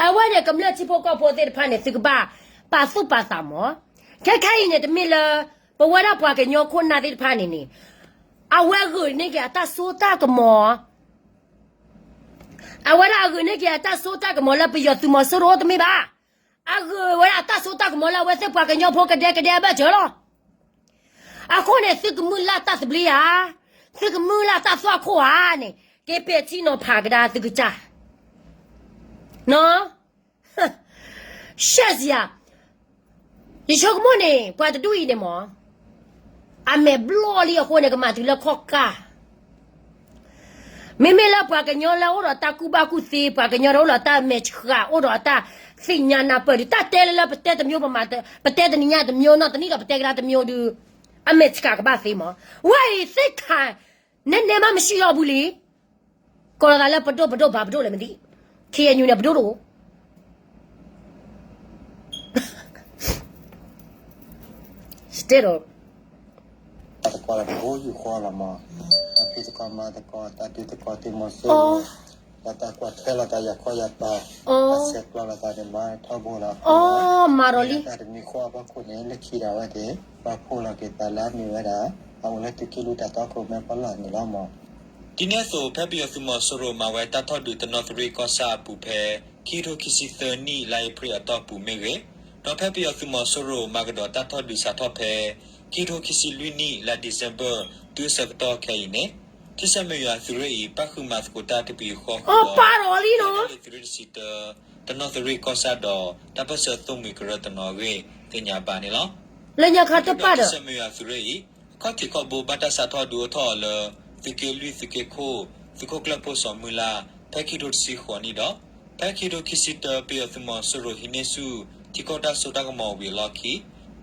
အဝဲန့ၣ် ကမျၢၢ်ထံဖိကီၢ်ဖိသ့ၣ်တဖၣ်န့ၣ် သုကဘၣ်ပာ်သူၣ်ပာ်သးမး, ခဲခဲအံၤန့ၣ် တမ့ၢ်လၢ ပဝဲဒၣ်ပှၤကညီခိၣ်နၢ်သ့ၣ်တဖၣ်န့ၣ်န့ၣ်, အဝဲဂုာ်န့ၢ်က့ၤအတၢ်စိတၢ်ကမီၤ, အဝဲဒၣ်အဂုာ်န့ၢ်က့ၤအတၢ်စိတၢ်ကမီၤလၢပယီၤသုးမီၤစိရိၤတမ့ၢ်ဘၣ်, အဂုာ်ဝဲဒၣ်အတၢ်စိတၢ်ကမီၤလၢအဝဲသ့ၣ်ပှၤကညီဖိကဒဲကဒဲအဘၢၣ်စၢၤလီၤ. အဃိန့ၣ် သုကမုၢ်လၢ်တၢ်သဘျ့ဧါ, သုကမုၢ်လၢ်တၢ်သွၣ်ခိၣ်ဧါန့ၣ်, က့ၤပဲာ်ထံနီၤဖးကဒါသုကစၢ်, နီၤ, ရှဲစံးဧါ, ယဆိကမိၣ်န့ၣ် ပှၤတဒူၣ်အံၤန့ၣ်မး, အမဲာ်ဘျီၣ်လံအဃိန့ၣ် ကမၤတုၤလၢခီၣ်ကၢ် မ့မ့ၢ်လၢပှၤကညီလၢအိၣ်ဒီးတၢ်ကူၣ်ဘၣ်ကူၣ်သ့, ပှၤကညီဒီးအိၣ်ဒီးတၢ်မဲာ်ဆှး, အိၣ်ဒီးတၢ်သ့ၣ်ညါနၢ်ပၢၢ်ဒုး, တၢ်တဲလၢလၢပတဲတမျိုးပမၤ, ပတဲတနံၤညါတမျိုး, နီၢ်တနံၣ်ဒီးပတဲကဒါတမျိုးဒုး, အမဲာ်ဆှးကဘၣ်သ့မး, ဝဲအံၤသ့ၣ်ခါ, နဲနဲမးမ့ၢ်ဆံးအီၤဘူးလံ, ကိးလီၤသးလၢပဒိၣ်ပဒိၣ်ဘၣ်ပဒိၣ်လဲၣ်မ့ၢ်ဒ်, ခ့ၣ်အဲၣ်ယူၣ်န့ၣ်ပဒိၣ်တအိၣ်, တသကိးတဘိယူၢ်ဃီလီၤမး, တၢ်ဖံးသကိးမၤသကိးတၢ်ဒုးသကိးသ့ၣ်မီၤစိရိၤ, တၢ်ကွၢ်ထွဲလိာ်သးယၤခီယၤပၤ, တၢ်ဆဲးကျိးလိာ်သးန့ၣ်မၤထီဘိလီၤ, မၤဒီးလံ, တၢ်တမံၤဃီအဖီခိၣ်န့ၣ် လၢခံဒၣ်ဝဲသ့ၣ် ပာ်ဖှိၣ်လီၤက့ၤသးလၢအမ့ၢ်ဝဲဒၣ် အအိၣ်လၢသုးက့လွံၢ်တၢ်တီခိၣ်မဲာ်ဖီလာ်န့ၣ်လီၤမး. ဒ်န့ၣ်အသိး ဖဲပယီၤသုးမီၤစိရိၤမၤဝဲတၢ်ထီၣ်ဒုးတနီသရံၣ်ကီၢ်ဆၣ်အပူၤဖဲ ခံကထိခံဆံသၢနံၣ် လါအ့ဖြ့ၣ်အတီၢ်ပူၤမ့ၢ်ဂ့ၤ, ဒီးဖဲပယီၤသုးမီၤစိရိၤမၤကဒီးတၢ်ထီၣ်ဒုးစးထီၣ်ဖဲ ခံကထိခံဆံလွံၢ်နံၣ် လါဒံၣ်စ့ဘၢၣ် တုၤအဆၢကတီၢ်ခဲအံၤန့ၣ်, ထံဆၢမုၢ်ယွၤသုးရ့ၣ်အံၤ ပၣ်ဃုာ်မၤသကိးတၢ်တပံၤဃီဃီဒီး သုးရ့ၣ်တဆံတၢ တနီသရံၣ်ကီၢ်ဆၣ်ဒီး တၢ်ပၢၢ်ဆၢသိၣ်မှံၤကရၢတနီၤအဂ့ၢ် သ့ၣ်ညါဘၣ်န့ၣ်လီၤ. လၢညါခါတပၣ်ဒီး ထံဆၢမုၢ်ယွၤသုးရ့ၣ်အံၤ အခီၣ်ထံးခီၣ်ဘိဘၣ်တၢ်စးထီၣ်ဒုးအိၣ်ထီၣ်အီၤလၢ သုးက့လွံၢ်သုးက့ခိၣ် သုးခိၣ်ကျၢၢ်ဖိစီၤမုၢ်လၢ် ဖဲခံကထိတဆံဃိးနံၣ်ဒီး ဖဲခံကထိခံဆံတၢ ပယီၤသုးမီၤစိရိၤဟံးန့ၢ်ဆူၣ် ထံကီၢ်တၢ်စိတၢ်ကမီၤဝံၤအလီၢ်ခံ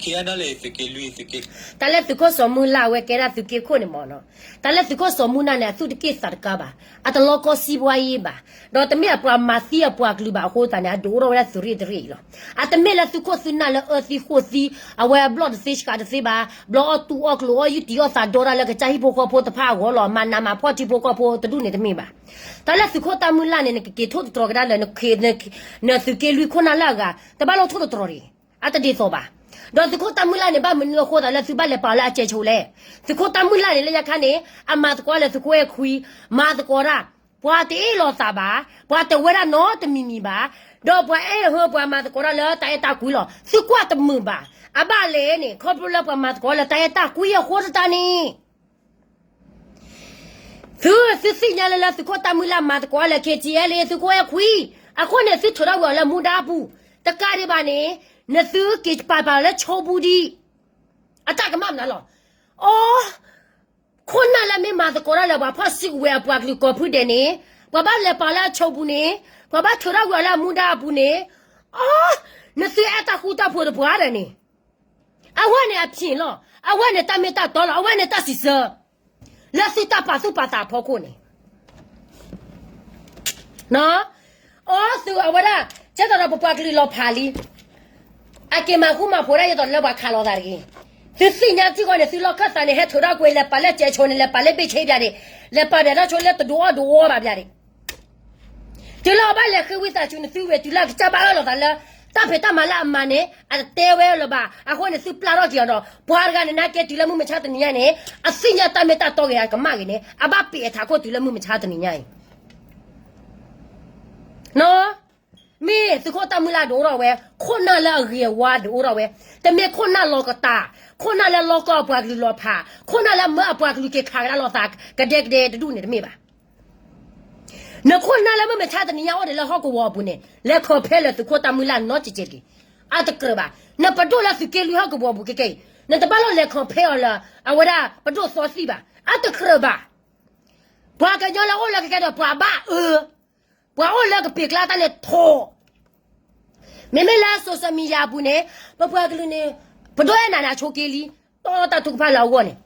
ခံအါဒၣ်လၢသုးက့လွံၢ်သုးက့ တၢ်လၢသုးခိၣ်စီၤမုၢ်လၢ်အဝဲကဲဒၣ်သုးက့ခိၣ်န့ၣ်မးနီၤ, တၢ်လၢသုးခိၣ်စီၤမုၢ်လၢ်န့ၣ် အသူၣ်တက့ၢ်သးတကါဘၣ်, အတလီကီစံးဘှါယံဘၣ်, ဒီးတမ့ၢ်အပှၤမၤသံအပှၤကလုာ်ဘၣ်အဃိသတးန့ၣ် အဒုးအိၣ်ထီၣ်ဝဲဒၣ်သုးရ့ၣ်တရ့ၣ်အံၤလီၤ. အတမ့ၢ်လၢသုးခိၣ်သုးနၢ်လၢအၢသံဃိၣ်သံ, အဝဲဘျီၣ်တသ့ဆှးတသ့ဘၣ်, ဘျီအီၣ်တူၢ်အီၣ်ကျိၤအီၣ်ယုၢ်တံၢ်အီၣ်သးဒီတၢ်လၢကစၢ်ဟံၣ်ဖိဃီဖိတဖၣ်အဂီၢ်လီၤ, မၤနးမၤဖှီၣ်ထံဖိကီၢ်ဖိတဒူၣ်န့ၣ်တမ့ၢ်ဘၣ်. တၢ်လၢသုးခိၣ်တၢ်မုၢ်လၢ်န့ၣ် နကက့ၤထိၣ်သတြီၤကဒါလၢ နသုးက့လွံၢ်ခိၣ်နၢ်လၢအဂၤ တဘၣ်လိၣ်ထိၣ်သတြီၤတဂ့ၤ, အတဒ်သိးဘၣ်. ဒီးသုးခိၣ်တၢ်မုၢ်လၢ်န့ၣ် ဘၣ်မနုၤအဃိသးလၢသုဘၣ်လဲၤပာ်လၢအစဲးဆိလဲၣ်. သုးခိၣ်တၢ်မုၢ်လၢ်န့ၣ် လၢညါခါန့ၣ် အမၤသကိးလၢသုးခိၣ်အဲၣ်ခွံ, မၤသကိးတၢ်, ပှၤတအ့ၣ်လိာ်သးဘၣ်, ပှၤတဝဲဒၣ်နီတမံၤမံၤဘၣ်, ဒီးပှၤအဲၣ်ဟၢပှၤမၤသကိးတၢ်လၢတၢ်အဲၣ်တၢ်ကွံလီၤ. သုကွၢ်တမုာ်ဘၣ်. အဘၣ်လဲၣ်န့ၣ် ခီဖျိလၢပှၤမၤသကိးလၢတၢ်အဲၣ်တၢ်ကွံအဃိသတးန့ၣ် သု သုသ့ၣ်ညါလၢ လၢသုးခိၣ်တၢ်မုၢ်လၢ်မၤသကိးလၢ ခ့ၣ်ထံအဲၣ်လ့ သုးခိၣ်အဲၣ်ခွံ, အဃိန့ၣ် သုထုးထီၣ်ကွံာ်အီၤလၢမူဒါအပူၤ, တကးဒံးဘၣ်န့ၣ် နသုက့ၤပာ်ပာ်လၢဆိပူၤဒံး, အတၢ်ကမၣ်မနုၤလီၤ. အိ, ခိၣ်နၢ်လၢမ့ၢ်မၤသကိးတၢ်လၢပှၤဖီၣ်စုကဝဲၤအပှၤကလုာ်ကိးဖုဒဲးန့ၣ်, ပှၤဘၣ်လဲၤပာ်လၢအဆိပူၤန့ၣ်, ပှၤဘၣ်ထုးထီၣ်ကွံာ်အီၤလၢအမူဒါအပူၤန့ၣ်, အိ, နသုအဲၣ်တၢ်ဃူတၢ်ဖိးတပှၤဒီးန့ၣ် အဝဲန့ၣ်အဖျ့ၣ်လီၤ. အဝဲန့ၣ်တၢ်မ့ၢ်တၢ်တီလီၤ. အဝဲန့ၣ်တၢ်စံးဆၢ လၢသုတၢ်ပာ်သူၣ်ပာ်သးအဖီခိၣ်န့ၣ်, အီသုးအဝဲဒၣ် ကဲသိးဒီးပပှၤကလုာ်လီၤဖးလံ, အက့ၤမၤဃူမၤဖိးဒၣ်ယသိးလၢပှၤခးလိာ်သးတဂ့ၤ. သုသ့ၣ်ညါထံဃီန့ၣ် သုလီၢ်ခၢၣ်သးန့ၣ် ဟဲထုးထီၣ်ကွံာ် လဲၤပာ်လၢစဲးဆိန့ၣ် လဲၤပာ်လၢဘ့ၣ်ဆ့ဘၣ်ဒံး, လဲၤပာ်ဘၣ်တၢ်ဆိလၢတဒိးအီၣ်ဒိးအီဘၣ်ဘၣ်ဒံး တုၤလၢအဘၣ်လဲၤဃ့ဝံသးစူၤန့ၣ် သုဝဲတုၤလၢအကစၢ်ဘၣ်အၢၣ်လီၤသးလၢ တၢ်ဖံးတၢ်မၤလၢအမၤန့ၣ် အတတဲဝဲလၢၤဘၣ်. အဃိန့ၣ် သုပျၢ်ထီၣ်က့ၤအီၤဒီး ပှၤတဂၤန့ၣ်နာ်က့ တုၤလၢမုၢ်မဆါတနံၤညါန့ၣ် အသ့ၣ်ညါတၢ်မ့ၢ်တၢ်တီဂ့ၤ အကမၣ်ဂ့ၤန့ၣ် အဘၣ်ပ့ၤအထးခိၣ်တုၤလၢမုၢ်မဆါတနံၤညါအံၤ မ့ၢ်သုးခိၣ်တၢ်မုၢ်လၢ်ဒုးအိၣ်ထီၣ်ဝဲ, ခိၣ်နၢ်လၢအဂ့ၤအဝါဒုးအိၣ်ထီၣ်ဝဲ, တမ့ၢ်ခိၣ်နၢ်လီၤကတၢၢ်, ခိၣ်နၢ်လၢလီၢ်ကီၢ်အပှၤကလုာ်လီၤဖး, ခိၣ်နၢ်လၢမၢအပှၤကလုာ်က့ၤခးကဒါလိာ်သး ကဒဲကဒဲတဒူၣ်န့ၣ်တမ့ၢ်ဘၣ်. နခိၣ်နၢ်လၢမုၢ်မဆါတနံၤညါအိၣ်ဒံးလၢဟီၣ်ကဝီၤအပူၤန့ၣ် လဲၤ compare လၢသုးခိၣ်တၢ်မုၢ်လၢ်နီတစဲးတဂ့ၤ. အတကြၢးဘၣ်. နပဒိၣ်လၢသုးက့လွံၢ်ဟီၣ်ကဝီၤအပူၤခဲကနံၣ်အံၤ နတဘၣ်လိၣ်လဲၤ compare အီၤလၢ အဝဲဒၣ်ပဒိၣ်သီသံၣ်ဘၣ်. အတကြၢးဘၣ်. ပှၤကညီလၢအိၣ်လၢကကဲဒီးပှၤဘၣ်အၢ, ပှၤအိၣ်လၢကပ့ၤကျါတၢ်န့ၣ်ထိး မ့မ့ၢ်လၢ social media အပူၤန့ၣ် ပပှၤကလုာ်န့ၣ် ပဒိၣ်အဲၣ်နၤန့ၣ် အဆိးက့လံ, တီတၢ်ထုကဖၣ်လၢအဂီၢ်န့ၣ်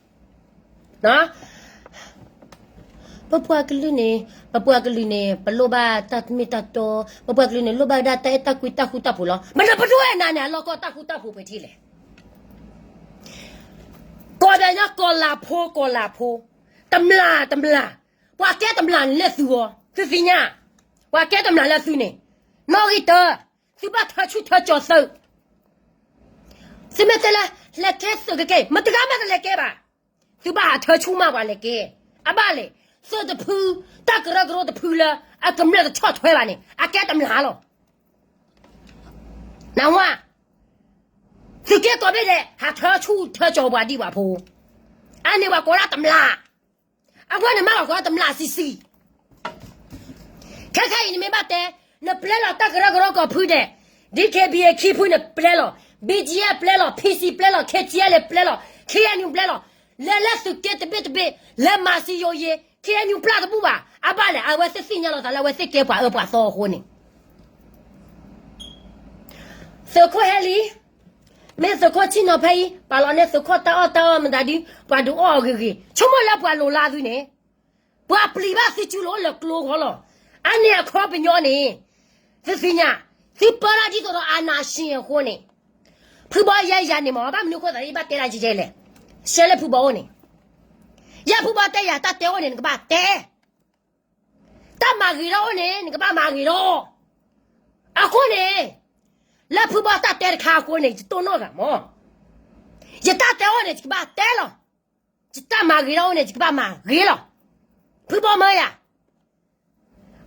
ပပှၤကလုာ်န့ၣ်, ပပှၤကလုာ်န့ၣ် ပလိၣ်ဘၣ်တၢ်မ့ၢ်တၢ်တီ, ပပှၤကလုာ်န့ၣ် လိၣ်ဘၣ်ဝဲဒၣ်တၢ်အဲၣ်တၢ်ကွံတၢ်ဃူတၢ်ဖိးလီၤ. မ့ၢ်နပဒိၣ်အဲၣ်နၤန့ၣ် အလီၢ်ကီၢ်တၢ်ဃူတၢ်ဖိးပှဲၤထံလဲၣ်. ကီၢ်ပယီၤကီၢ်လၤဖိ ကီၢ်လၤဖိ, တမျၢ်တမျၢ်, ပှၤကဲတမျၢ်န့ၣ်လၢသုဂီၢ်, သုသ့ၣ်ညါ, ပှၤကဲတမျၢ်လၢသုန့ၣ်, နီၣ်ဂံၢ်တၢ, သုဘၣ်ထၢဆူၣ်ထၢကၠီၤသုး သုမ့ၢ်တဲလၢ လဲၤကဲသုးကကဲ, မတဂၤမးတလဲၤကဲဘၣ်. သုဘၣ်ဟးထၢဆူၣ်မးပှၤလဲၤကဲ. အဘၣ်လဲၣ်, သုးတဖု, တၢ်ကရၢကရိတဖုလၢ အကမျၢၢ်တဆီၣ်ထွဲဘၣ်န့ၣ် အကဲတမျၢ်လီၤ. နဝါ, သုးက့ကိးဘ့ၣ်ဒဲး ဟးထၢဆူၣ်ထၢကၠီၤပှၤဒံးပှၤဖိ, အန့ၣ်ပှၤကိးဒၣ်တမျၢ် အဝဲန့ၣ်မ့ၢ်ပှၤကိးတမျၢ်ဆံးဆံး. ခဲခါအံၤနမ့ၢ်ဘၣ်တဲ, နပျဲလီၤတၢ်ကရၢကရိကိးဖုဒဲး, DKBA ခံဖုန့ၣ်ပျဲလီၤ, BGF ပျဲလီၤ, PC ပျဲလီၤ, KTLA ပျဲလီၤ, KNU ပျဲလီၤ, လဲၤလၢသုးက့တဘ့ၣ်တဘ့ၣ် လဲၤမၤစံယိၤယ့, KNU ပျဲတဘူၣ်ဘၣ်. အဘၣ်လဲၣ်, အဝဲသ့ၣ်သ့ၣ်ညါလီၤသးလၢအဝဲသ့ၣ်ကဲပှၤအၢပှၤသီအဃိန့ၣ် သုးခိၣ်ဟဲလံ, တ မ့ၢ်သုးခိၣ်ဆ့ၣ်နီၤဖဲအံၤ ပာ်လီၤန့ၢ်သုးခိၣ်တၢ်အီၣ်တၢ်အီမတၤဒု ပှၤဒုးအီၣ်အဂ့ၤဂ့ၤ ဆိကမိၣ်လၢပှၤလိၤလၢသုန့ၣ်, ပှၤပျံၤဘၣ်သုကၠူလိာ်လၢကျိဃီလီၤ. အန့ၣ်အခီပညီန့ၣ် သုသ့ၣ်ညါ, သုပၢတၢ်ဒ်သိးဒီး အာဏာရှင် အဃိန့ၣ်, ဖုဘီယဲယၤန့ၣ်မ့ၢ် ဘၣ်မနုၤအဃိသတး ယဘၣ်တဲဒၣ်ယဲလဲၣ်, ရှဲလၢဖုဘီအိၣ်န့ၣ်, ယဲဖုဘီတဲယၤ တၢ်တဲအိၣ်န့ၣ် နကဘၣ်တဲ တၢ်မၤဂ့ၤထီၣ်အိၣ်န့ၣ် နကဘၣ်မၤဂ့ၤထီၣ်. အဃိန့ၣ် လၢဖုဘီတၢ်တဲတခါအဃိန့ၣ် ယတိၢ်နီၣ်ဂၤမး, ယတၢ်တဲအိၣ်န့ၣ် ယကဘၣ်တဲလီၤ, ယတၢ်မၤဂ့ၤထီၣ်အိၣ်န့ၣ် ယကဘၣ်မၤဂ့ၤလီၤ. ဖုဘီမၢယၤ,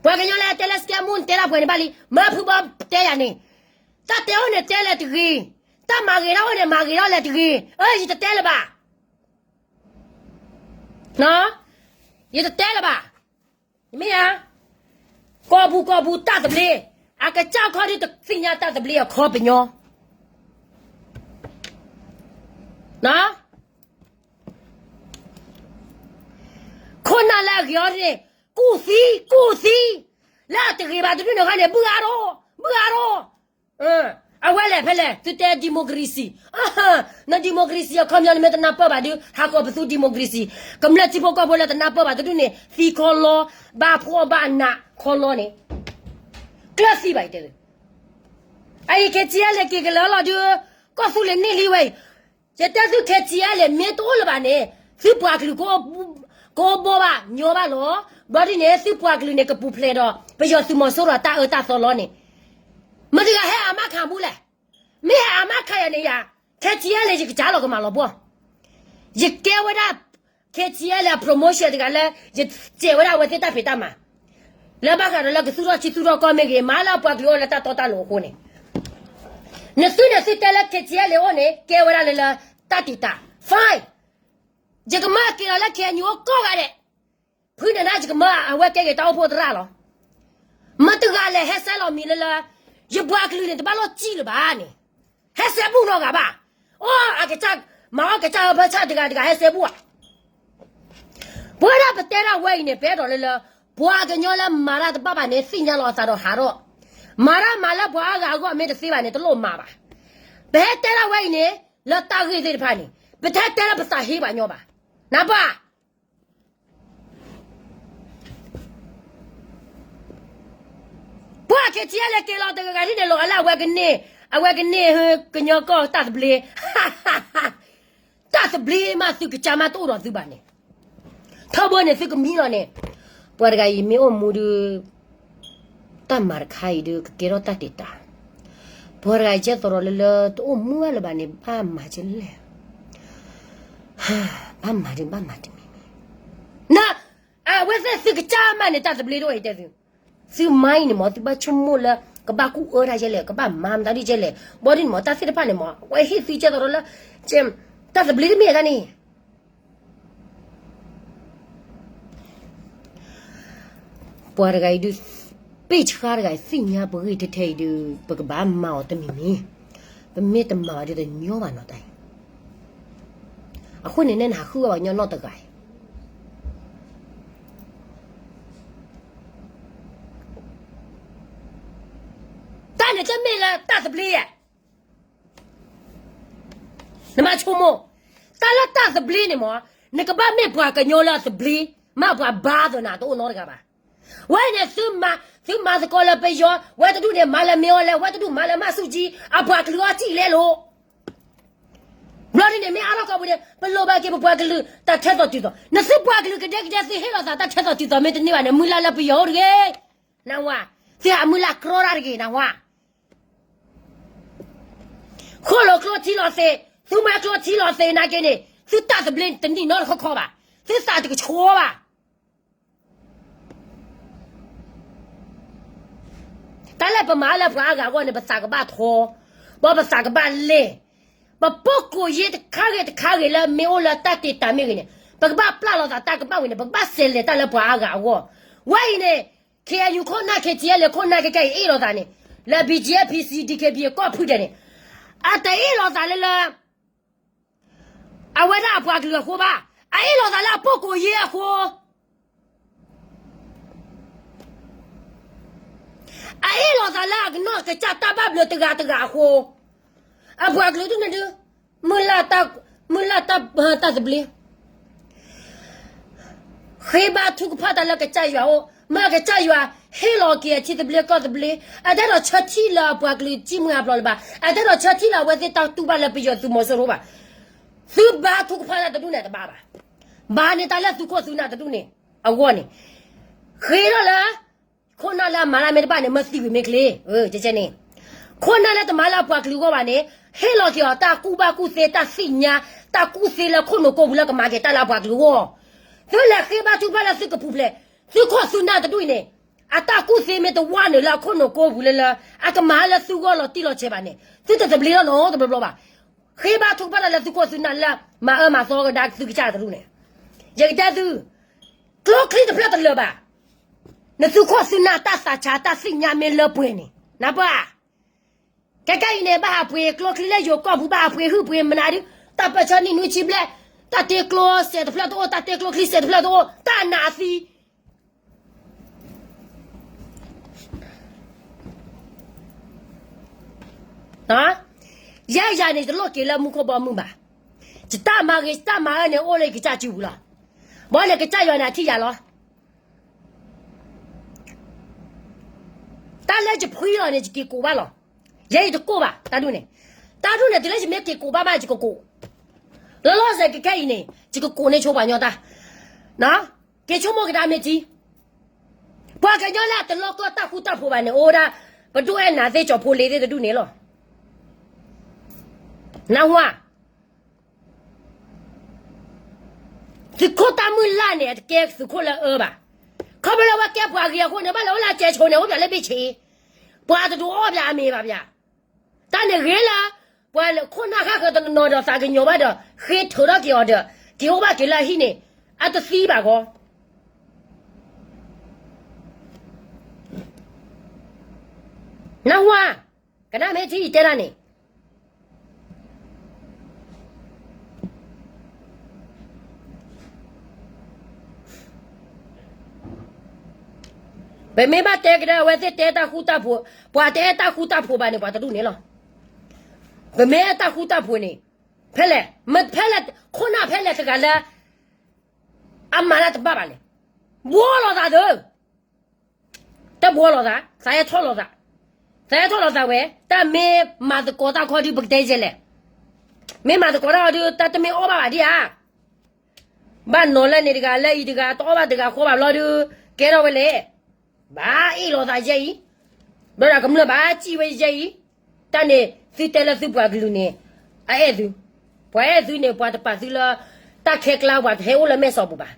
ပှၤကညီလၢတဲလၢစကဲမူၣ် နတဲတၢ်ပှဲၤန့ၣ်ဘၣ်လံ, မၢဖုဘီတဲယၤန့ၣ်, တၢ်တဲအိၣ်န့ၣ်တဲလဲၣ်တဂ့ၤ, တၢ်မၤဂ့ၤထီၣ်အိၣ်န့ၣ် မၤဂ့ၤထီၣ်လဲၣ်တဂ့ၤ, အၢ ယတတဲလၢၤဘၣ် ယတတဲလၢၤဘၣ်. မ့ၢ်ဧါ, ကိာ်ပူၤကိာ်ပူၤတၢ်သဘျ့, အကစၢ်ခီဒုးတသ့ၣ်ညါတၢ်သဘျ့အခီပညီ, ခိၣ်နၢ်လၢအဂ့ၤအီၤန့ၣ် ကူၣ်သံ ကူၣ်သံ, လၢအတဂ့ၤဘၣ်တဒူၣ်န့ၣ်ခါန့ၣ် ဘုၣ်အါထီၣ် ဘုၣ်အါထီၣ် အဝဲလဲၣ်ဖဲလဲၣ် သုတဲ democracy, န democracy အခီပညီန့ၣ် မ့ၢ်တနၢ်ပၢၢ်ဘၣ်ဒီး ဟးကိးပသူ democracy, ကမျၢၢ်ထံဖိကီၢ်ဖိလၢတနၢ်ပၢၢ်ဘၣ်တဒူၣ်န့ၣ် သံခီလီ, ဘၣ်ဖှီၣ်ဘၣ်နးခီလီန့ၣ်, ကျၢၢ်သံဘၣ်အံၤတဲသု, အအံၤ KTLA က့ၤကလၢာ်လီၤဒုး, ကီၢ်သူလ့ၤန့ၢ်လံဝဲအံၤ, ယတဲသု KTLA မ့ၢ်တအိၣ်လၢၤဘၣ်န့ၣ် သုပှၤကလုာ် ကအိၣ်ဘီဘၣ်ညီဘၣ်လီၤ. ဘျီဒ်န့ၣ် သုပှၤကလုာ်န့ၣ် ကပူၤဖျဲးဒီး ပယီၤသုးမီၤစိရိၤတၢ်အၢတၢ်သီလီန့ၣ်, မတၤတဂၤဟဲအမါခးဘူးလဲၣ်. မ့ၢ်ဟဲအမါခးယၤန့ၣ်ယၤ, KTLA ယကစၢ်လီၤကမၤလီၤပှီၢ်, ယကဲဝဲဒၣ် KTLA အ promotion တဂၤလၢ ယစဲးဝဲဒၣ်အဝဲသ့ၣ်တၢ်ဖံးတၢ်မၤ, လၢဘၣ်ဃးဒီးလၢကသူၣ်ထီၣ်ထံသူၣ်ထီၣ်ကီၢ်မ့ၢ်ဂ့ၤ, မၤလၢအပှၤကလုာ်အိၣ်လၢတၢ်တီတၢ်လိၤအဃိန့ၣ်, နသုန့ၣ်သုတဲလၢ KTLA အိၣ်န့ၣ် ကဲဝဲဒၣ်လၢလၢတၢ်တံာ်တာ်, fine, ယကမၢက့ၤလီၤလၢ KNU အိၣ်ကိးဂၤဒဲး, ဖုန့ၣ်ဒၣ်ယကမၢအဝဲကဲက့ၤတၢ်အိၣ်ဖှိၣ်သရၣ်လီၤ. မတၤတဂၤလဲၣ် ဟဲစဲလီၤမံၤလၢလၢ, ယပှၤကလုာ်န့ၣ် တဘၣ်လိၣ်စံၣ်လၢၤဘၣ်န့ၣ်, ဟဲစဲဘူးနီတဂၤဘၣ်. အိၣ်အကစၢ်, မၤအီၣ်ကစၢ်အၢဖၢဆၣ်တဂၤတဂၤဟဲစဲဘူးဧါ. ပဝဲဒၣ်ပတဲဒၣ်ဝဲအံၤန့ၣ် ပအဲၣ်ဒိးလၢလၢ, ပှၤကညီလၢမၤတၢ်တဘၣ်ဘၣ်န့ၣ် သ့ၣ်ညါလီၤအသးဒီးဟးထီၣ်, မၤတၢ်မၤလၢပှၤအါဂၤအဂီၢ်မ့ၢ်တသ့ဘၣ်န့ၣ် တလိၣ်မၤဘၣ်. ပဟဲတဲဒၣ်ဝဲအံၤန့ၣ်, လၢတၢ်ဂ့ၢ်သ့ၣ်တဖၣ်န့ၣ်, ပတဟဲတဲလၢပသးဟ့ပှၤညီဘၣ်. နၢ်ပၢၢ် ပှၤ KTLA က့ၤလီၤတဂၤဂၤဒ်န့ၣ် လီၤဂာ်လၢအဝဲကန့ၢ်, အဝဲကန့ၢ်ဟၢကညီကီၢ်တၢ်သဘျ့, တၢ်သဘျ့မးသုကစၢ်မးတအိၣ်ဒီးသုဘၣ်န့ၣ်, ထီဘိန့ၣ်သုကမံလီၤန့ၣ်, ပှၤတဂၤအံၤမ့ၢ်အိၣ်မူဒုး တၢ်မၤတခါအံၤဒုး ကကဲထီၣ်တၢ်တံာ်တာ်, ပှၤတဂၤအံၤကဲသိးဒီးလၢလၢတအိၣ်မူဝဲလၢၤဘၣ်န့ၣ် ဘၣ်မၤကလဲၣ်, ဘၣ်မၤဒုးဘၣ်မၤတမံၤမံၤ, န အဝဲသ့ၣ်သုကစၢ်မးန့ၣ် တၢ်သဘျ့တအိၣ်အံၤတဲသု, သုမါအံၤန့ၣ်မး သုဘၣ်ဆိကမိၣ်လၢ ကဘၣ်ကူၣ်အၢတၢ်ယဲလဲၣ် ကဘၣ်မၤမတၤဒ်ယဲလဲၣ်, ဘီဒ်န့ၣ်မး တၢ်သ့ၣ်တဖၣ်န့ၣ်မး အဝဲဟ့ၣ်သုကဲသိးဒီးလၢ တၢ်သဘျ့တမ့ၢ်တၢ်န့ၣ် ပှၤတဂၤအံၤဒုး, ပ့ၢ်ဆှါတဂၤအံၤသ့ၣ်ညါပဂ့ၢ်ထဲထဲအံၤဒုး ပကဘၣ်မၤအီၤတမံၤမံၤ, ပမ့ၢ်တမၤဘၣ်ဒုးတညီဘၣ်နီၤတၢ်အံၤ, အဃိန့ၣ်နဲနဟးဃုအီၣ်ပှၤကညီနီတဂၤအံၤ တၢ်န့ၣ်တမ့ၢ်လၢတၢ်သဘျ့ဧါ, နမၤဆိကမိၣ်, တၢ်လၢတၢ်သဘျ့န့ၣ်မး, နကဘၣ်မ့ၢ်ပှၤကညီလၢအသဘျ့, မ့ၢ်ပှၤဘါသနာ်တအိၣ်နီတဂၤဘၣ်. ဝဲန့ၣ်သုမၤ, သုမၤသကိးလၢပယီၤ, ဝဲတဒူၣ်န့ၣ်မၤလၢမ့ၢ်အီၤလဲၣ်, ဝဲတဒူၣ်မၤလၢမၢ်ဆူၣ်ကၠံ, အပှၤကလုာ်အီထံၣ်လဲလိၤ ဘျီဒ်န့ၣ်မ့ၢ်အါထီၣ်ကိးပူၤန့ၣ် ပလိၣ်ဘၣ်က့ၤပပှၤကလုာ်တၢ်ထဲသိးတုၤသိး, နသုပှၤကလုာ်ကဒဲကဒဲသုဟ့ၣ်လီၤသးတၢ်ထဲသိးတုၤသိးမ့ၢ်တန့ၢ်ဘၣ်န့ၣ် မုၢ်လၢ်လၢပယီၤအိၣ်တဂ့ၤ, နဝၤ, သုဟးမုၢ်လၢ်ကြီတၢ်တဂ့ၤ နဝၤ. ဃိၣ်လီၤကျိထံလီၤသ့, သုမၤကျိထံလီၤသ့နာ်က့န့ၣ် သုတၢ်သဘျ့တနံၣ်နီတခီခီဘၣ်, သုသးတကဆှီဘၣ်. တၢ်လၢပမၤလၢပှၤအါဂၤအဂီၢ်န့ၣ် ပသးကဘၣ်ထီ, ဘီပသးကဘၣ်လဲၢ်, ပပိာ်ကိးယ့တခါဂ့ၤတခါဂ့ၤလၢမ့ၢ်အိၣ်လၢတၢ်တ့ၢ်တၢ်မ့ၢ်ဂ့ၤန့ၣ် ပကဘၣ်ပျၢ်လီၤသးတၢ်ကဘၣ်ဝံၤန့ၣ် ပကဘၣ်စဲးလဲၤတၢ်လၢပှၤအါဂၤအဂီၢ်, ဝဲအံၤန့ၣ် KNU ခိၣ်နၢ် KTLA ခိၣ်နၢ်ခဲခဲအံၤအ့ၣ်လိာ်သးန့ၣ်, လၢ BGF PC DKBA ကီၢ်ဖုဒဲးန့ၣ်, အတအ့ၣ်လိာ်သးလၢလၢ အဝဲဒၣ်အပှၤကလုာ်အဃိဘၣ်, အအ့ၣ်လိာ်သးလၢအပိာ်ကိးယ့အဃိ, အအ့ၣ်လိာ်သးလၢအကနီၢ်ကစၢ်တၢ်ဘၣ်ဘျုးတဂၤတဂၤအဃိ, အပှၤကလုာ်ဒူၣ်န့ၣ်ဒုး မုၢ်လၢ်တၢ် မုၢ်လၢ်တၢ် တၢ်သဘျ့ ဃ့ဘါထုကဖၣ်တၢ်လၢကစၢ်ယွၤအိၣ်, မ့ၢ်ကစၢ်ယွၤ ဟ့ၣ်လီၤက့ၤအထံသဘျ့ကီၢ်သဘျ့, အတအဲၣ်ဒိးဆၢထံၣ်လၢအပှၤကလုာ်စံၣ်မှံဟးဖျိးလၢၤဘၣ်, အတအဲၣ်ဒိးဆၢထံၣ်လၢအဝဲသ့ၣ်တၢ်တူၢ်ဘၣ်လၢပယီၤသုးမီၤစိရိၤဘၣ်. သုဘါထုကဖၣ်တၢ်တဒူၣ်န့ၣ်တဘၣ်ဘၣ်. ဘၣ်န့ၣ်တၢ်လၢသုးခိၣ်သုးနၢ်တဒူၣ်န့ၣ် အဂီၢ်န့ၣ် ဃ့ထီၣ်လၢ ခိၣ်နၢ်လၢအမၤတၢ်မ့ၢ်တဘၣ်န့ၣ် မၢသံဝံၤမ့ၢ်ချ့, ကဲန့ၣ် ခိၣ်နၢ်လၢတမၤလၢအပှၤကလုာ်အဂီၢ်ဘၣ်န့ၣ် ဟ့ၣ်လီၤက့ၤအီၤတၢ်ကူၣ်ဘၣ်ကူၣ်သ့တၢ်သ့ၣ်ညါ, တၢ်ကူၣ်သ့လၢခိၣ်နူာ်ကိးပူၤလၢကမၤက့ၤတၢ်လၢအပှၤကလုာ်အဂီၢ်. သုလဲၤဃ့ဘါထုကဖၣ်လၢသုကပူၤဖျဲး, သုးခိၣ်သုးနၢ်တဒူၣ်အံၤန့ၣ် အတၢ်ကူၣ်သ့မ့ၢ်တဝၢ်နုာ်လၢအခိၣ်နူာ်ကိးပူၤလၢလၢ အကမၤလၢသုဂီၢ်လီၤတံၢ်လီၤဆဲးဘၣ်န့ၣ် သုတသဘျ့ထီၣ်နီတဘျီဘျီဘၣ်. ဃ့ဘါထုကဖၣ်တၢ်လၢသုးခိၣ်သုးနၢ်လၢ မၤအၢမၤသီကဒါသုကစၢ်တဒူၣ်န့ၣ်, ယကတဲသု ကျိချံတဖျၢၣ်တလၢာ်ဘၣ်. နသုးခိၣ်သုးနၢ်တၢ်သးဆးတၢ်သ့ၣ်ညါမ့ၢ်လၢပှဲၤန့ၣ် နၢ်ပၢၢ်ဧါ. ခဲကနံၣ်အံၤန့ၣ် ဘၣ်ဟးပှ့ၤကျိချံလၢယိၤကီၢ်ပူၤ ဘၣ်ဟးပှ့ၤဟုၣ်ပှ့ၤမနုၤဒုး တၢ်ပၢၢ်ဆၢနံၣ်နွံဆံဘျဲၣ်, တၢ်တ့ကျိစဲးတဖျၢၣ်တအိၣ်, တၢ်တ့ကျိချံစဲးတဖျၢၣ်တအိၣ်, တၢ်နာ်အသံ ယဲယၤန့ၣ် တလိၣ်က့ၤလၢမူခိၣ်ဘီမုၢ်ဘၣ်. ယတၢ်မၤဂ့ၤ ယတၢ်မၤအၢန့ၣ် အိၣ်လၢယကစၢ်စုပူၤလီၤ. ဘီန့ၣ်ကစၢ်ယွၤန့ၣ် အထံၣ်ယၤလီၤ. တၢ်လၢယဖှံလီၤန့ၣ် ယက့ၤကိးဘၣ်လီၤ. ယဲယတကိးဘၣ် တၢ်ဒ်န့ၣ်, တၢ်ဒ်န့ၣ် တုၤလၢယမ့ၢ်က့ၤကိးဘၣ်မး ယကကိး, လီၤလီၤဆဲးကဲခဲအံၤန့ၣ် ယကကိးန့ၢ်ဆိပှၤကညီတၢ်, က့ၤဆိကမိၣ်ကဒါမ့ၢ်ထံ ပှၤကညီလၢအတလီၤကီၢ်တၢ်ဃူတၢ်ဖိးဘၣ်န့ၣ် အိၣ်ဝဲဒၣ် ပဒိၣ်အဲၣ်နၤသ့ၣ် ကၠီၤဖိလ့သ့ၣ်တဒူၣ်န့ၣ်လီၤ. နၢ်ဟူဧါ. သုးခိၣ်တၢ်မုၢ်လၢ်န့ၣ် အတကဲသုးခိၣ်လၢအအၢဘၣ်. ခီဖျိလၢအဝဲကဲပှၤဂ့ၤအဃိန့ၣ် ဘၣ်လၢအိၣ်လၢကဲဆိန့ၣ် အိၣ်ပၠးလၢဘ့ၣ်ဆ့, ပှၤတဒိးအီၣ်ပၠးအမ့ၤဘၣ်ပၠး. တၢ်န့ၣ်ဂ့ၤလၢ ပှၤခိၣ်နၢ်ဃၣ်ဃၢၤတနီၤနီၤဒီးသးကညီၤဘၣ်ဒီး ဃ့ထုးထီၣ်က့ၤအီၤဒီး က့ၤအိၣ်ဘၣ်က့ၤလၢအဟံၣ်န့ၣ် အတသံဘၣ်ဂီၢ် နၢ်ဟူဧါ, ကနၣ်မ့ၢ်ထံယတဲတၢ်န့ၣ်, ပမ့ၢ်ဘၣ်တဲကဒီး အဝဲသ့ၣ်တဲတၢ်ဃူတၢ်ဖိး, ပှၤတအဲၣ်တၢ်ဃူတၢ်ဖိးဘၣ်န့ၣ် ပှၤတဒူၣ်န့ၣ်လီၤ. ပမ့ၢ်အဲၣ်တၢ်ဃူတၢ်ဖိးန့ၣ်, ဖဲလဲၣ်, မ့ၢ်ဖဲလဲၣ်, ခိၣ်နၢ်ဖဲလဲၣ်တဂၤလၢ အမၤလၢတဘၣ်ဘၣ်လဲၣ်, ဘှီလီၤသးသု တဘှီလီၤသး, သးအဲၣ်ထီၣ်လီၤသး, သးအဲၣ်ထီၣ်လီၤသးဝဲ, တၢ်မ့ၢ်မၤသကိးတၢ်ခီဒုး ပကတဲယဲလဲၣ်, မ့ၢ်မၤသကိးတၢ်ခီဒုး တၢ်တမ့ၢ်အီၣ်ဘၣ်ဘၣ်ဒံးဧါ, ဘၣ်နီၤလၢန့ၣ်တဂၤလၢအံၤတဂၤ တအီၣ်ဘၣ်တဂၤဃီဘၣ်ဘျီဒုး ကဲထီၣ်ဝဲလဲၣ်, ဘၣ်အ့ၣ်လီၤသးယဲအံၤ, ဘျီဒီးကမျၢၢ်ဘၣ်စံၣ်ဝဲယဲအံၤ, တၢ်န့ၣ်သုတဲလၢသုပှၤကလုာ်န့ၣ် အအဲၣ်သု, ပှၤအဲၣ်သုန့ၣ် ပှၤတပာ်သုလၢ တၢ်ခဲကျါ ပှၤတဟဲအိၣ်လၢမဲၢ်စီၤပူၤဘၣ်.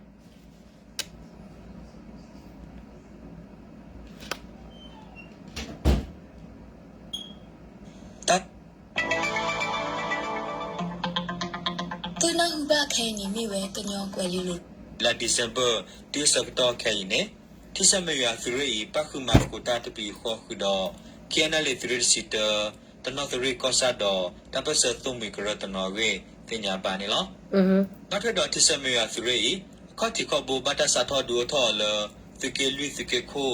သုနၢ်ဟူဘၣ်ခဲအံၤန့ၣ် မ့ၢ်ဝဲကညီကွဲၤလ့လိၤ လါ December တုၤအဆၢကတီၢ်ခဲအံၤန့ၣ် ထံဆဲးမဲးယွၤသုးရ့ၣ်အံၤ ပၣ်ဃုာ်မၤသကိးတၢ်တပံၤဃီဃုာ်ဒီး K N L A သုးရ့ၣ်တဆံတၢ, တနီသရ့ၣ်ကီၢ်ဆၣ်ဒီး တၢ်ပၢၢ်ဆၢသိၣ်မှံၤကရၢတနီၤအဂ့ၢ် သ့ၣ်ညါဘၣ်န့ၣ်လီၤ. ဘၣ်ထွဲဒီးထံဆဲးမဲးယွၤသုးရ့ၣ်အံၤ အခီၣ်ထံးခီၣ်ဘိဘၣ်တၢ်စးထီၣ်ဒုးအိၣ်ထီၣ်အီၤလၢ သုးက့လွံၢ်သုးက့ခိၣ် သုးခိၣ်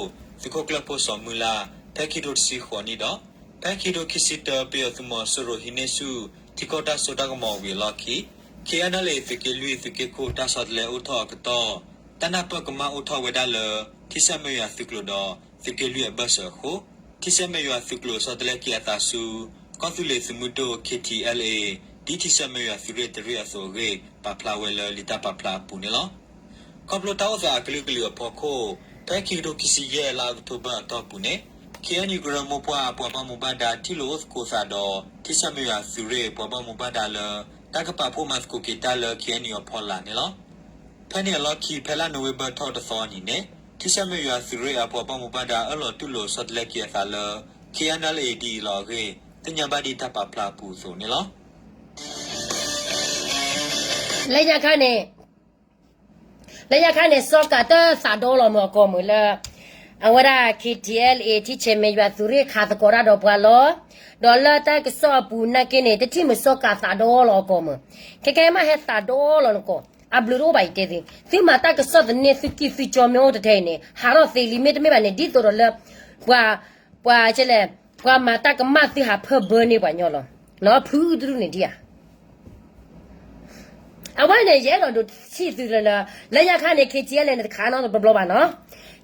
ကျၢၢ်ဖိစီၤမုၢ်လၢ် ဖဲခံထိတဆံဃိးနံၣ်ဒီး ဖဲခံထိခံဆံတၢ ပယီၤသုးမီၤစိရိၤဟံးန့ၢ်ဆူၣ် ထံကီၢ်တၢ်စိတၢ်ကမီၤဝံၤအလီၢ်ခံ K N L A သုးက့လွံၢ်သုးက့ခိၣ် တၢ်ဆီတလဲအိၣ်ထီၣ်အကတီၢ် တၢ်နၢ်ပၢၢ်ကမၣ်အိၣ်ထီၣ်ဝဲဒၣ်လၢ ထံဆဲးမဲးယွၤသုးကျိၤဒီး သုးက့လွံၢ်အဘၢၣ်စၢၤအဃိ ထံဆဲးမဲးယွၤသုးကျိၤဆီတလဲက့ၤအသးဆူ ကီၢ်သူလ့ၤသုးမုၢ်ဒိၣ် K T L A ဒ်ထံဆဲးမဲးယွၤသုးရ့ၣ်တရ့ၣ်အသိးအဂ့ၢ် ပာ်ဖျါဝဲလၢလံာ်တၢ်ပာ်ဖျါအပူၤန့ၣ်လီၤ. ခီဖျိတၢ်အိၣ်သးအကလုာ်ကလုာ်အဖီခိၣ် ဖဲခံကထိခံဆံယဲၢ် လါအီးကထိဘၢၣ်အတီၢ်ပူၤန့ၣ် K N U ကရၢမိၢ်ပှၢ်အပှၤဘၣ်မူဘၣ်ဒါ ထံၣ်လိာ်အိၣ်သကိးသးဒီး ထံဆဲးမဲးယွၤသုးရ့ၣ်ပှၤဘၣ်မူဘၣ်ဒါလၢ တၢ်ကပာ်ဖှိၣ်မၤသကိးက့ၤတၢ်လၢ K N U အဖီလာ်န့ၣ်လီၤ. ဖဲန့ၣ်အလီၢ်ခံ ဖဲလါနိၣ်ဝ့ဘၢၣ်ထီၣ်တသီအနံၤန့ၣ် ထံဆဲးမဲးယွၤသုးရ့ၣ်အပှၤဘၣ်မူဘၣ်ဒါ အၢၣ်လီၤတူၢ်လိာ်ဆီတလဲက့ၤအသးလၢ K N L A ဒ်အံၤလီၤအဂ့ၢ် သ့ၣ်ညါဘၣ်ဒ်တၢ်ပာ်ဖျါအပူၤအသိးန့ၣ်လီၤ. လၢညါခါန့ၣ် လၢညါခါန့ၣ် စီၤကၤတၢ်သးဒီလီၤမုၢ်အကိာ်မုၢ်လၢ အဝဲဒၣ် K T L A ထံဆဲးမဲးယွၤသုးရ့ၣ်ခးသကိးတၢ်ဒီးပှၤလီၤ. ဒီးလၢတၢ်ကစီၣ်အပူၤနာ်က့န့ၣ် တထံၣ်မုၢ်စီၤကၤသးဒီလီၤအကိာ်မုၢ်, ခဲကဲမးဟဲသးဒီလီၤနကိာ် အဘျုးတအိၣ်ဘၣ်အံၤတဲသု, သုမၤတၢ်ကစီၣ်သန့ သုကံၢ်သုကၠီမ့ၢ်အိၣ်တထဲအံၤန့ၣ် ဟးထီၣ်သ့လံ, မ့တမ့ၢ်ဘၣ်န့ၣ် ဒ်သိးဒီးလၢ ပှၤ ပှၤကလဲၣ် ပှၤမၤတၢ်ကမၣ်သုဟးဖၢဘၢန့ၢ်ပှၤညီလီၤ. ဖုတဒူၣ်န့ၣ်ဒ်ဧါ. အဝဲန့ၣ် ယအဲၣ်ဒိးဒိးထံၣ်သုလၢလၢ လၢညါခါန့ၣ် ခ့ၣ်ထံၣ်အဲလဲၣ်န့ၣ် တခးနီတဘျီဘၣ်နီၤ.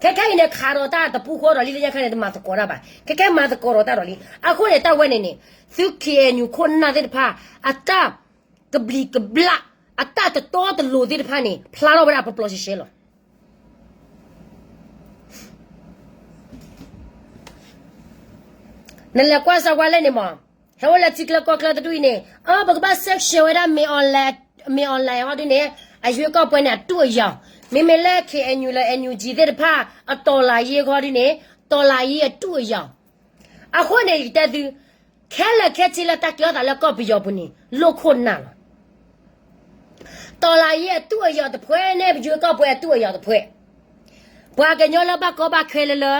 ခဲခဲအံၤန့ၣ် ခးဒီးတၢ်တပူၤဃီဒီးလံ လၢညါခါန့ၣ် တမၤသကိးတၢ်ဘၣ်. ခဲခဲမၤသကိးဒီးတၢ်ဒီးလံ. အဃိန့ၣ် တၢ်ဝဲန့ၣ်န့ၣ် သု ခ့ၣ်အဲၣ်ယူၣ် ခိၣ်နၢ်သ့ၣ်တဖၣ် အတၢ်ကဘျံးကဘျၣ် အတၢ်တတီတလိၤသ့ၣ်တဖၣ်န့ၣ် ဖျါထီၣ်ဝဲဒၣ်ပျီပျီရှဲရှဲလီၤ. နလဲၤကွၢ်စၢၤဝဲလဲၣ်န့ၣ်မး, ဟဲအိၣ်လၢထံချၢကီၢ်ချၢတဒူၣ်အံၤန့ၣ် အ ပကဘၣ် sanction ဝဲဒၣ် မ့ၢ် online ဟီဒ်န့ၣ် အရွေးကောက်ပွဲန့ၣ် အတုအယောင်. မ့မ့ၢ်လၢ ခ့ၣ်အဲၣ်ယူၣ် လၢ NUG သ့ၣ်တဖၣ် အတော်လှန်ရေးခီဒ်န့ၣ် တော်လှန်ရေးအတုအယောင်. အဃိန့ၣ် ယတဲသု ခဲလၢာ်ခဲဆ့လၢတၢ်ကဲထီၣ်သးလၢကီၢ်ပယီၤပူၤန့ၣ် လိၣ်ခိၣ်နၢ်လီၤ. တော်လှန်ရေးအတုအယောင်တဖုန့ၣ် ရွေးကောက်ပွဲအတုအယောင်တဖု. ပှၤကညီလၢဘၣ်ကီဘၣ်ခဲလၢလၢ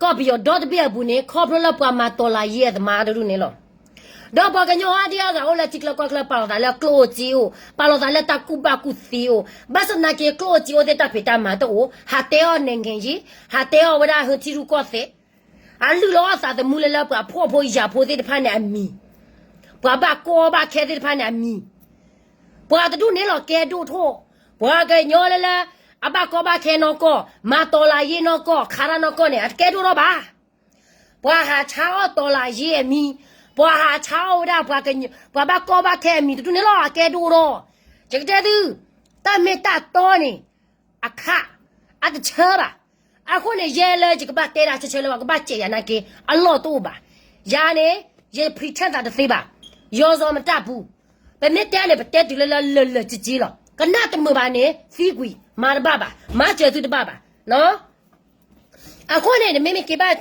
ကီၢ်ပယီၤဒီတဘ့ၣ်အပူၤန့ၣ် ခီဖျိလၢပှၤမၤတော်လှန်ရေးအသမားတဒူၣ်န့ၣ်လီၤ. ဒီးပှၤကညီအါဒံအါဂၤအိၣ်လၢထံချၢကီၢ်ချၢ ပာ်လီၤသးလၢကျိၣ်အိၣ်စ့အိၣ်, ပာ်လီၤသးလၢတၢ်ကူၣ်ဘၣ်ကူၣ်သ့အိၣ်, ဘၣ်ဆၣ်သနာ်က့ ကျိၣ်အိၣ်စ့အိၣ်သ့ၣ်တၢ်ဖံးတၢ်မၤတအိၣ်, ဟးတဲအီၤ နိုင်ငံရေး, ဟးတဲအီၤဝဲဒၣ်ဟၢထံရူၢ်ကီၢ်သဲး, အလုၢ်လီၤအီၣ်သးသမူလၢလၢပှၤဖှီၣ်ဖိယာ်ဖိသ့ၣ်တဖၣ်န့ၣ်အမံၤ, ပှၤဘၣ်ကီဘၣ်ခဲသ့ၣ်တဖၣ်န့ၣ်အမံၤ ပှၤတဒူၣ်န့ၣ်လီၤကဲဒိၣ်ထီၣ်, ပှၤကညီလၢလၢ အဘၣ်ကီဘၣ်ခဲနီၢ်ကီၢ်, မၤတော်လှန်ရေးနီၢ်ကီၢ်, ခးတၢ်နီၢ်ကီၢ်န့ၣ် အတကဲဒိၣ်ထီၣ်ဘၣ်. ပှၤဟးဆါအီၣ်တော်လှန်ရေးအမံၤ, ပှၤဟးဆါအီၣ်ဝဲဒၣ် ပှၤဘၣ်ကီဘၣ်ခဲအမံၤတဒူၣ်န့ၣ်လီၤ အကဲဒိၣ်ထီၣ်. ယကတဲသု, တၢ်မ့ၢ်တၢ်တီန့ၣ် အခါ အတဆၢဘၣ်. အဃိန့ၣ် ယဲလၢယကဘၣ်တဲဒၣ်ဆၢဆၢလၢပှၤကဘၣ်စဲးယၤနာ်က့ အလီၢ်တအိၣ်ဘၣ်. ယၤန့ၣ် ယ pretend သးတသ့ဘၣ်. ယီၤစီၤမတၢ်ပူၤ, ပမ့ၢ်တဲန့ၣ် ပတဲတုၤလၢလၢလၢာ်လၢာ်က့က့လီၤ. ကနၣ်တမုာ်ဘၣ်န့ၣ် သံကွံာ်, မၤတဘၣ်ဘၣ်, မၤစၢၤသုတဘၣ်ဘၣ်. အဃိန့ၣ် နမ့မ့ၢ်က့ၤဘၣ်,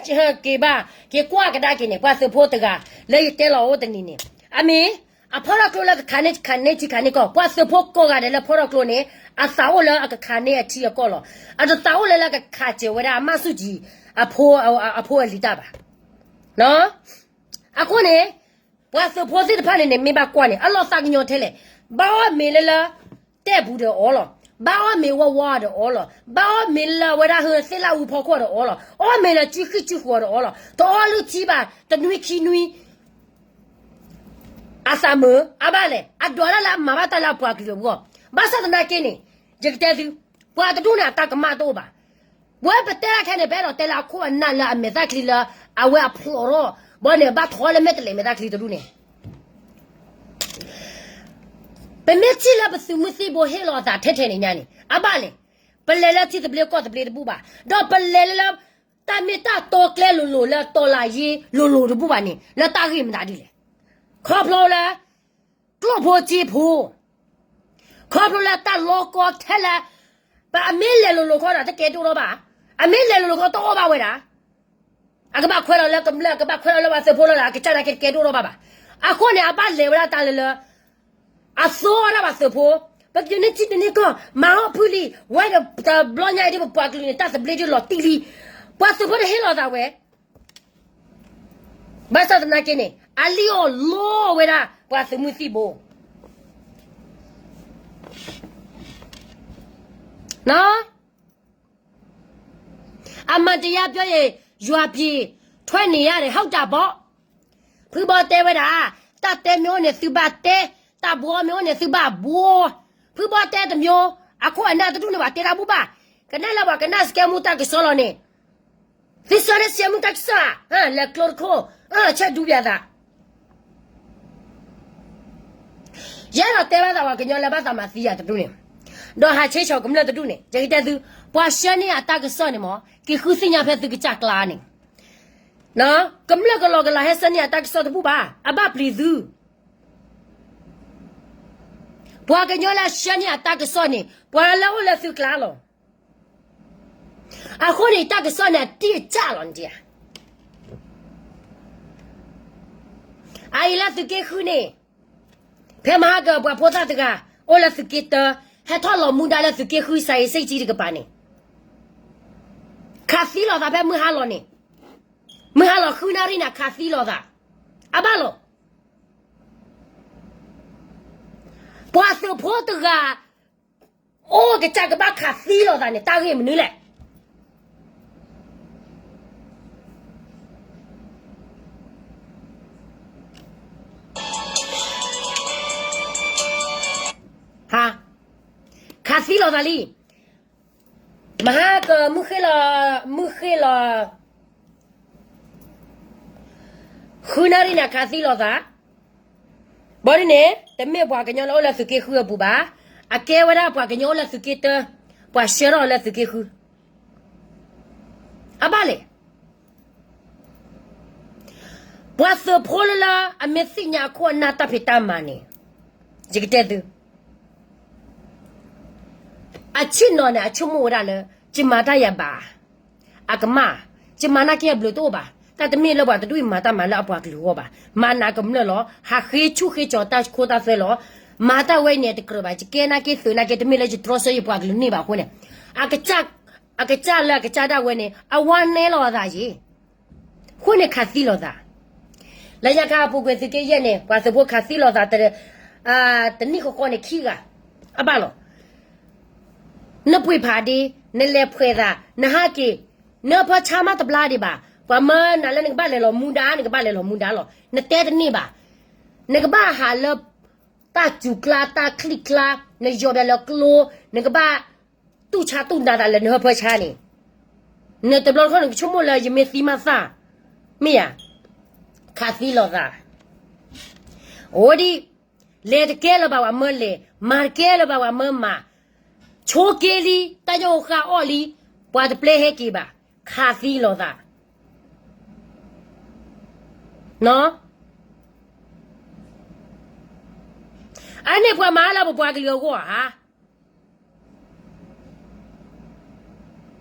က့ၤဘၣ်, က့ၤကွၢ်ကဒါက့ၤန့ၣ် ပှၤသုးဖိတဂၤ လၢယတဲလီၤအိၣ်တနံၤန့ၣ်, အမ့ၢ် အဖီထီၣ်ကျိလၢကခးန့ၢ်ခးန့ၢ်ထံခးန့ၢ်ကီၢ်, ပှၤသုးဖိကိးဂၤဒဲးလၢဖီထီၣ်ကျိန့ၣ် အသးအိၣ်လၢအကခးန့ၢ်အထံအကီၢ်လီၤ. အတသးအိၣ်လၢလၢကခးစၢၤဝဲဒၣ်အမၢ်ဆူၣ်ကၠံ အဖိအလံၤတၢ်ဘၣ်. အဃိန့ၣ် ပှၤသုးဖိသ့ၣ်တဖၣ်န့ၣ်န့ၣ် မ့ၢ်ဘၣ်ကွၢ်န့ၣ် အလီၤသးကညီၤထဲလဲၣ်. ဘၣ်အီၣ်မ့ၤလၢလၢ တဲၣ်ပူၤဒီးအီလီၤ. ဘၣ်အီၣ်မ့ၤဝါဝါဒီးအီလီၤ. ဘၣ်အီၣ်မ့ၤလၢလၢအဝဲဒၣ်ဟၢသ့ၣ်လၣ်အူဖီခိၣ်ဒီးအီလီၤ. အီၣ်မ့ၤလၢစုဃံစုဃီၤဒီးအီလီၤ. တအီလုၢ်ထံဘၣ် တနွံခံနွံ အသးမုာ်, အဘၣ်လဲၣ်, အဒွးတၢ်လၢအမၤဘၣ်တၢ်လၢအပှၤကလုာ်အဂီၢ်. ဘၣ်ဆၣ်သနာ်က့န့ၣ် ယကတဲသု, ပှၤတဒူၣ်န့ၣ်အတၢ်ကမၣ်တအိၣ်ဘၣ်. ပဝဲပတဲတၢ်ခဲန့ၣ် ပအဲၣ်ဒိးတဲလၢအခိၣ်အနၢ်လၢအမဲာ်သၣ်ချံလၢ အဝဲအဖျိးထီၣ်, ဘၣ်န့ၣ် ဘၣ်ထီလၢမဲာ်တဲးလဲးမဲာ်သၣ်ချံတဒူၣ်န့ၣ် ပမ့ၢ်ထံၣ်လၢပသုးမုၢ်သံၣ်ဘိဟ့ၣ်လီၤအသးထဲထဲန့ၣ်ညါန့ၣ် အဘၣ်လဲၣ်, ပလဲၤလၢထံသဘျ့ကီၢ်သဘျ့တဘူၣ်ဘၣ်, ဒီးပလဲၤလၢလၢ တၢ်မ့ၢ်တၢ်တီကျဲလိၤလိၤလၢတီၤလၤယ့လိၤလိၤတဘူၣ်ဘၣ်န့ၣ် လၢတၢ်ဂ့ၢ်မတၤဒ်လဲၣ်. ခီဖျိလၢ ကျိၣ်ဖိစ့ဖိ, ခီဖျိလၢတၢ်လီကီထဲလဲၣ်, ပအမ့ၢ်လဲၤလိၤလိၤခီဒီးတကဲဒိၣ်ထီၣ်ဘၣ်, အမ့ၢ်လဲၤလိၤလိၤခီတအီၣ်ဘၣ်ဝဲဒၣ် အကဘၣ်ခွဲးလီၤလၢကမျၢၢ်, အကဘၣ်ခွဲးလီၤလၢပှၤသုးဖိလၢ်လၢ်, အကစၢ်နာ်က့တကဲဒိၣ်ထီၣ်ဘၣ်ဘၣ်. အဃိန့ၣ် အဘၣ်လဲၤဝဲဒၣ်တၢ်လၢလၢ အသိအီၣ်ဒၣ်ပှၤသုးဖိ, ပကန့ၢ်ထံတန့ၢ်ကီၢ်, မၤအီၣ်ဖုၣ်လံ, ဝဲဒီးတဘျီညါအံၤဒ်ပပှၤကလုာ်န့ၣ် တၢ်သဘျ့ဒ်လီၤတံၢ်လံ, ပှၤသုးဖိတဟ့ၣ်လီၤသးဝဲ ဘၣ်ဆၣ်သနာ်က့န့ၣ် အလံၣ်အီၣ်လီဝဲဒၣ် ပှၤသုးမုၢ်သံၣ်ဘိ အမၤတယၢ်ပၠီယံာ် ယွၤပျံၤ ထွဲနံၤယါန့ၣ် ဟီၣ်တၢ်ဘီ, ဖုဘီတဲဝဲဒၣ်, တၢ်တဲမ့ၢ်အိၣ်န့ၣ်သုဘၣ်တဲ, တၢ်ဘှီမ့ၢ်အိၣ်န့ၣ်သုဘၣ်ဘှီ, ဖုဘီတဲတမံၤ, အခိၣ်အနၢ်တဒူၣ်န့ၣ်ဘၣ်တဲတၢ်ဘူၣ်ဘၣ်, ကနၣ်လၢပှၤကနၣ်စကဲမူတၢ်ကစီၣ်လီၤန့ၣ် သုဆၢန့ၣ်စဲမူတၢ်ကစီၣ်, လဲၤကျိတခိၣ်, ဆဲးဒူပျးသး, ယအဲၣ်ဒိးတဲဘၣ်သးပှၤကညီလၢဘၣ်သးမၤသံယၤတဒူၣ်န့ၣ်, ဒီးဟးဆ့ဆီၣ်ကမျၢၢ်တဒူၣ်န့ၣ်, ယကတဲသု, ပှၤဆှၢန့ၢ်အတၢ်ကစီၣ်န့ၣ်မး, က့ၤဃုသ့ၣ်ညါဖဲသုကစၢ်ကျါန့ၣ်, ကမျၢၢ်ကလီကလီဟဲဆှၢန့ၢ်အတၢ်ကစီၣ်တဘူၣ်ဘၣ်, အဘၣ်ပျံၤသု ပှၤကညီလၢဆှၢန့ၢ်အတၢ်ကစီၣ်န့ၣ်, ပှၤလၢအိၣ်လၢသုကျါလီၤ. အဃိန့ၣ် တၢ်ကစီၣ်န့ၣ် အတံၢ်အစၢ်လီၤန့ၣ်ဧါ. အအံၤလၢသုးက့ဃုန့ၣ်, ဖဲမဟါကပှၤဖိသၣ်တဂၤ အိၣ်လၢသုးက့တၢ, ဟဲထီၣ်လီၤမူဒါလၢသုးက့ဃု စးအ့စ့ၣ်ကၠံတကပၤန့ၣ်, ခးသံလီၤသးဖဲမုၢ်ဟါလီၤန့ၣ်, မုၢ်ဟါလီၤဃုနၣ်ရံၣ်န့ၣ် ခးသံလီၤသး, အဘၣ်လီၤ. ပှၤသုးဖိတဂၤ အိၣ်ကစၢ်ကဘၣ်ခးသံလီၤသးန့ၣ် တၢ်ဂ့ၢ်မနုၤလဲၣ်. ခးသံလိာ်သးလံ. မဟါကမုၢ်ဃ့ၢ်လီၤ, မုၢ်ဃ့ၢ်လီၤ ဃုနၣ်ရံၣ်န့ၣ် အခးသံလိာ်သး. ဘၣ်ဒ်န့ၣ် တမ့ၢ်ပှၤကညီလၢအိၣ်လၢသုးက့ဃုအပူၤဘၣ်, အကဲဝဲဒၣ်ပှၤကညီအိၣ်လၢသုးက့တၢ, ပှၤဆှၢထီၣ်လၢသုးက့ဃု. အဘၣ်လဲၣ်. ပှၤသုးဖိလၢလၢအမ့ၢ်သ့ၣ်ညါအခိၣ်အနၢ်တၢ်ဖံးတၢ်မၤန့ၣ်, ယကတဲသု, အဆ့ၣ်နီၤန့ၣ် အဆိကမိၣ်ဝဲဒၣ်လၢ ယမၤတၢ်ယၤဘၣ်, အကမၣ်, ယမၤနာ်က့အဘျုးတအိၣ်ဘၣ်, တၢ်တမ့ၢ်လၢပှၤတဒူၣ်အံၤမၤတၢ်မၤလၢအပှၤကလုာ်အဂီၢ်ဘၣ်, မၤနးကမျၢၢ်လီၤ, ဟးဃ့ဆူၣ်ဃ့ကၠီၤတၢ်ခိတၢ်သွဲလီၤ. မၤတၢ်ဝဲအံၤန့ၣ် တကြၢးဘၣ်, ယကဲနာ်က့သုးနာ်က့ တမ့ၢ်လၢယတြီဆၢယပှၤကလုာ်န့ၢ်ဘၣ်အဃိန့ၣ်, အကစၢ်လၢအကစၢ်ဒၣ်ဝဲန့ၣ် အဝါနဲလိာ်အသးယ့ၣ်. အဃိန့ၣ်ခးသံလိာ်သး. လၢညါခါအပူၤကွံာ်သုးက့ယဲၢ်န့ၣ် ပှၤသုးဖိခးသံလိာ်သး, တနံၣ်ဃီဃီန့ၣ်ခံဂၤ, အဘၣ်လီၤ. နပှ့ၤဖးဒ့, နလဲၤဖှဲးသး, နဟးက့ၤ, နဟၢဖၢဆါမးတဘျါဒံးဘၣ်, ပှၤမၢနၤလၢနကဘၣ်လဲၤလီၤမူဒါ, နကဘၣ်လဲၤလီၤမူဒါလီၤ, နတဲတန့ၢ်ဘၣ်. နကဘၣ်ဟးလၢ တၢ်စူၤကျါ တၢ်ချံၣ်ကျါ, နယီၤဘၣ်လၢကျိ, နကဘၣ်တူၢ်ဆါတူၢ်နါသးလၢနဟၢဖၢဆါန့ၣ်, နတဘျီတခီၣ်နကဆိကမိၣ်လၢယမ့ၢ်သံမးသၣ်, မ့ၢ်ဧါ. ခးသံလိာ်သး. အိၣ်ဒံး, လဲၤတကဲလၢၤဘၣ်ပှၤမၢလဲၤ, မၤတကဲလၢၤဘၣ်ပှၤမၢမၤ, ဆိးက့လံ, တၢ်ညိၣ်ဃါအီၣ်လံ, ပှၤတပျဲဟဲက့ၤဘၣ်, ခးသံလိာ်သး. အန့ၣ်ပှၤမၤလၢပပှၤကလုာ်အဂီၢ်ဧါ.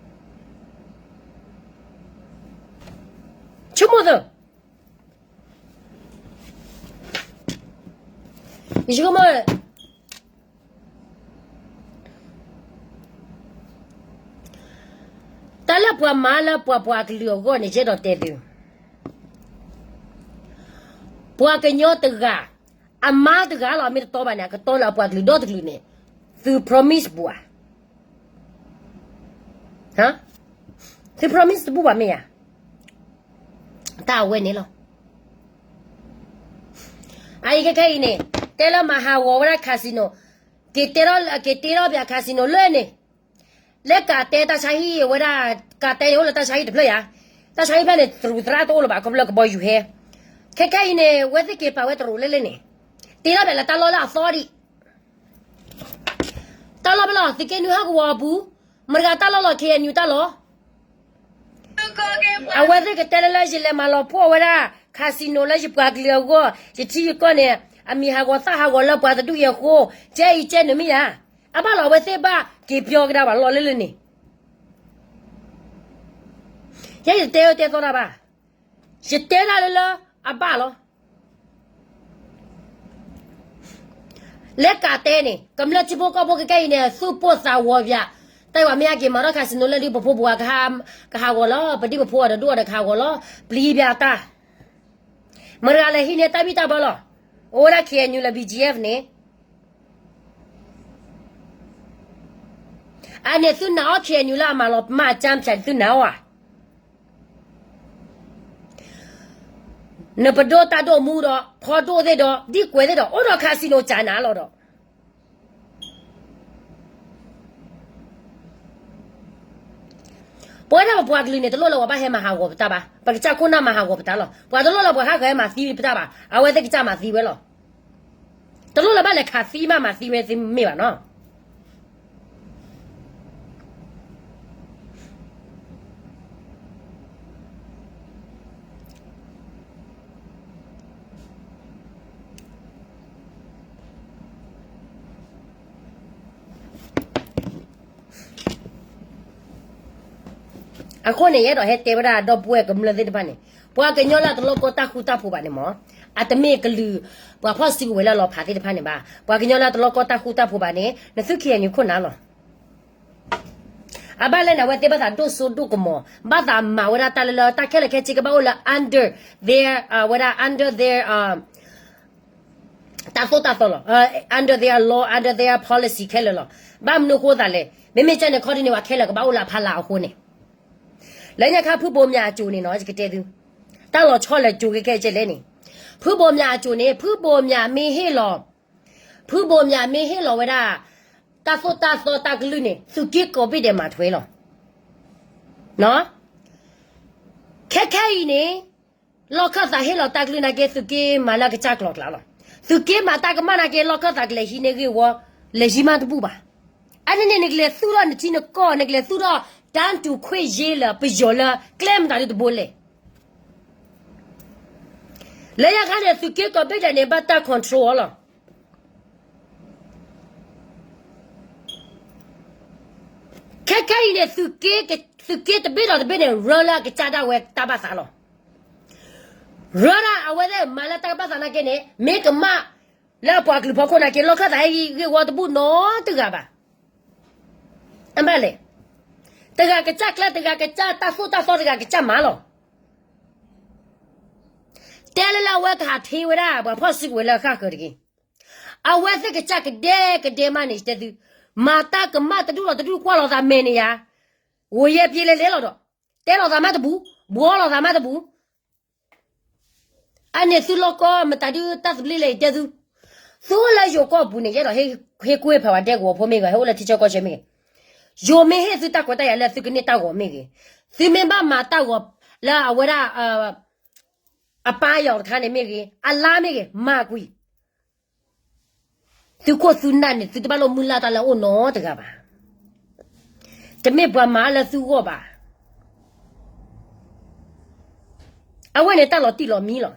ဆိကမိၣ်သၢ, ယဆိကမိၣ် တၢ်လၢပှၤမၤလၢပှၤပှၤကလုာ်အဂီၢ်န့ၣ် ယအဲၣ်ဒိးတဲသု, ပှၤကညီတဂၤ, အမါတဂၤလီၤ မ့ၢ်တတီဘၣ်န့ၣ် အကတီလၢအပှၤကလုာ်ဒီတကလုာ်န့ၣ်, သု promise ပှၤ, သု promise တဘူၣ်ဘၣ်မ့ၢ်ဧါ. တၢ်အဝဲန့ၣ်လီၤ. အအံၤခဲခဲအံၤန့ၣ်, တဲလၢမၤဟးဂီၤဝဲဒၣ် casino, က့ၤတဲထီၣ်, က့ၤတဲထီၣ်ပၠး casino လၢန့ၣ်, လၢကးတဲတၢ်ဆါဟံၣ်ဝဲဒၣ်, ကးတဲန့ၣ်အိၣ်လၢတၢ်ဆါဟံၣ်တဖျၢၣ်ယါ, တၢ်ဆါဟံၣ်ဖျၢၣ်န့ၣ် တရူးသရၣ်တအိၣ်လၢၤဘၣ် ခီဖျိကဘီယူၤဟဲ. ခဲခဲအံၤန့ၣ် ဝဲသ့ၣ်က့ၤပာ်ဝဲတရူးလၢလၢန့ၣ်, တ့ထီၣ်ပၠးလၢတၢ်လီၢ်လၢအသီဒံး တၢ်လီၢ်ဖဲလီၤ သုးက့နွံဟီၣ်ကဝီၤအပူၤ, မတၤတဂၤတၢ်လီၢ်လီၤ ခ့ၣ်အဲၣ်ယူၣ် တၢ်လီၢ်, အဝဲသ့ၣ်ကတဲလၢလၢယလဲၤမၤလီၤဖှီၣ်ဝဲဒၣ် casino လၢယပှၤကလုာ်အဂီၢ်, ယထံယကီၢ်န့ၣ်, အမံၤဟးဂီၤသၣ်ဟးဂီၤလၢပှၤတဒူၣ်အံၤအဃိ, ကဲအံၤကဲနုာ်မ့ၢ်ဧါ. အဘၣ်လီၤ အဝဲသ့ၣ်ဘၣ်က့ၤပၠီကဒါပှၤလီၢ်လၢလၢန့ၣ်, ယဲယတဲအၢတဲသီတၢ်ဘၣ်, ယတဲဒၣ်လၢလၢအဘၣ်လီၤ. လၢကးတဲန့ၣ် ကမျၢၢ်ထံဖိကီၢ်ဖိခဲခဲအံၤန့ၣ် သူၣ်ပိၢ်သးဝီၤပၠး, တၢ်ယွၤမ့ၢ်ဟဲက့ၤမၤထီၣ် casino လၢဒ်ပဖိပဝၤ ကဟးဂီၤလီၤ, ပဒံၣ်ပဖိအီၤဒီးဒိၣ်အီၤဒီးကဟးဂီၤလီၤ, ပျံၤပၠးတၢ်, မတၤတဂၤလဲၤဟံးန့ၢ်တၢ်ဘံၣ်တၢ်ဘၢလီၤ, အိၣ်ဝဲဒၣ် ခ့ၣ်အဲၣ်ယူၣ် လၢ ဘီၣ်ကၠံၣ်အ့ၣ်ဖ်န့ၣ် အန့ၣ်သုနာ်အီၤ ခ့ၣ်အဲၣ်ယူၣ် လၢအမၤလီၤမၢ်အကၠၢဖၠးန့ၣ် သုနာ်အီၤဧါ. နပဒိၣ်တၢ်ဒိၣ်မူဒီး ဖီဒိၣ်သ့ၣ်ဒီး ဒံၣ်ကွဲးသ့ၣ်ဒီး အိၣ်ဒီး casino ကၠးနၤလီၤဒီး ပဝဲဒၣ်ပပှၤကလုာ်န့ၣ် တလိၣ်လၢပှၤဘၣ်ဟဲမၤဟးဂီၤပတၢ်ဘၣ်, ပကစၢ်ခိၣ်နၢ်မၤဟးဂီၤပတၢ်လီၤ. ပှၤတလိၣ်လၢပှၤဟးဂီၤဟဲမၤသံပတၢ်ဘၣ်, အဝဲသ့ၣ်ကစၢ်မၤသံဝဲလီၤ. တလိၣ်လၢဘၣ်လဲၤခးသံမးမၤသံဝဲသ့ၣ်မ့ၢ်ဘၣ်နီၤ. အဃိန့ၣ် ယအဲၣ်ဒိးဟဲတဲဝဲဒၣ်ဒီပုၢ်ဝဲၢ်ကမျၢၢ်သ့ၣ်တဖၣ်န့ၣ်, ပှၤကညီလၢအတလီၢ်ကီတၢ်ဃူတၢ်ဖိးဘၣ်န့ၣ်မ့ၢ်, အတမ့ၢ်ကလုာ် ပှၤဖီၣ်စုကဝဲၤလၢအလီၤဖးသ့ၣ်တဖၣ်န့ၣ်ဘၣ်. ပှၤကညီလၢအတလီၢ်ကီတၢ်ဃူတၢ်ဖိးဘၣ်န့ၣ် နသု ခ့ၣ်အဲၣ်ယူၣ် ခိၣ်နၢ်လီၤ. အဘၣ်လဲၣ်န့ၣ် အဝဲသ့ၣ်ဘၣ်သးဒိၣ်စိဒိၣ်ကမီၤ, ဘၣ်သးမၤဝဲဒၣ်တၢ်လၢလၢ တၢ်ခဲလၢာ်ခဲဆ့ကဘၣ်အိၣ်လၢ under their, ဝဲဒၣ် under their တၢ်သိၣ်တၢ်သီလီၤ. under their law, under their policy ခဲလၢာ်လီၤ. ဘၣ်မနုၤအဃိသးလဲၣ်, မ့မ့ၢ်ကဲန့ၣ် ခီဒ်န့ၣ် ပှၤခဲလၢာ်ကဘၣ်အိၣ်လၢအဖီလာ်အဃိန့ၣ်, လၢညါခါ ဖုဘိးမၠးအစိၤန့ၣ်နီၤ ယကတဲသု, တၢ်လီၤဆီလၢာ်စိၤကဲကဲကဲလဲၣ်န့ၣ်, ဖုဘိးမၠးအစိၤန့ၣ် ဖုဘိးမၠးမ့ၢ်ဟ့ၣ်လီၤ, ဖုဘိးမၠးမ့ၢ်ဟ့ၣ်လီၤဝဲဒၣ် တၢ်သိၣ်တၢ်သီတၢ်ကလုၢ်န့ၣ် သုးက့ကိးဘ့ၣ်ဒဲးမၤထွဲလီၤ. ခဲခဲအံၤန့ၣ် လီၢ်ခၢၣ်သးဟ့ၣ်လီၤတၢ်ကလုၢ်နာ်က့ သုးက့မၤလၢကစၢ်ကျိၤကျါလီၤ. သုးက့မၤတၢ်ကမၣ်နာ်က့ လီၢ်ခၢၣ်သးကလဲၤဟံးန့ၢ်ဂ့ၢ်ဝီ လဲၤဟံးမးတဘူၣ်ဘၣ်. အန့ၣ်န့ၣ် နကလဲၤသူၣ်ထီၣ်နထံနကီၢ် နကလဲၤသူၣ်ထီၣ် တၢ်တူၢ်ခွဲးယ့လၢပယီၤလၢကျဲမတၤဒုတဘိလဲၣ်. လၢညါခါန့ၣ် သုးက့ကိးဘ့ၣ်ဒဲးန့ၣ် ဘၣ်တၢ် control အီၤလီၤ. ခဲခဲအံၤန့ၣ် သုးက့တဘ့ၣ်ဒီးတဘ့ၣ်န့ၣ် ရၢလၢအကစၢ်ဒၣ်ဝဲတၢ်ဘၣ်သးလီၤ. ရၢဒၣ်အဝဲသ့ၣ်မၤလၢတၢ်ကဘၣ်သးနာ်က့န့ၣ် မ့ၢ်ကမၣ်လၢအပှၤကလုာ်ဖီခိၣ်နာ်က့ လီၢ်ခၢၣ်သးဟ့ၣ်ဂ့ၢ်ဝီတဘူၣ်နီတဂၤဘၣ်. အမ့ၢ်လဲၣ်, တဂၤကစၢ်ကျဲ တဂၤကစၢ်တၢ်သိၣ်တၢ်သီ တဂၤကစၢ်မၤလီၤ. တဲလၢလၢအဝဲကဟးထ့ဝဲဒၣ် ပှၤဖီၣ်စုကဝဲၤလၢအဃၣ်ဃၢၤတဂ့ၤ. အဝဲသ့ၣ်ကစၢ်ကဒဲကဒဲမးန့ၣ် ယတဲသု, မၤတၢ်ကမၣ်တဒူၣ်လီၤတဒူၣ် ကွၢ်လိာ်သးမဲာ်န့ၣ်ယါ, ဂိၤယဲၢ်ပျ့လဲလဲလီၤဒီး, တဲလိာ်သးမးတဘူး, ဘှီလိာ်သးမးတဘူး. အန့ၣ်သုလီၢ်ကီမတၤဒုတၢ်သဘျ့လဲၣ် ယတဲသု, သုလၢယိၤကီၢ်ပူၤန့ၣ် ယအဲၣ်ဒိးဟ့ၣ်ကွဲးဖးဝဲဒဲကဝီၤဖိမ့ၢ်ဂ့ၤ, ဟဲအိၣ်လၢထံဆၢကီၢ်ဆၢမ့ၢ်ဂ့ၤ, ယိၤမ့ၢ်ဟ့ၣ်သုတၢ်ခွဲးတၢ်ယာ်လၢသုကန့ၢ်တၢ်ဂီၤမ့ၢ်ဂ့ၤ, သုမ့ၢ်ဘၣ်မၤတၢ်ဂီၤလၢအဝဲဒၣ် အပၢ်ယီၤတခါန့ၣ်မ့ၢ်ဂ့ၤ, အလါမ့ၢ်ဂ့ၤ, မၤကွံာ် သုခိၣ်သုနၢ်န့ၣ် သုတဘၣ်လိၣ်မုၢ်လၢ်တၢ်လၢအအိၣ်နီတဂၤဘၣ်. တမ့ၢ်ပှၤမၤလၢသုဂီၢ်ဘၣ်. အဝဲန့ၣ်တၢ်လီၤတံၢ်လီၤမံလီၤ.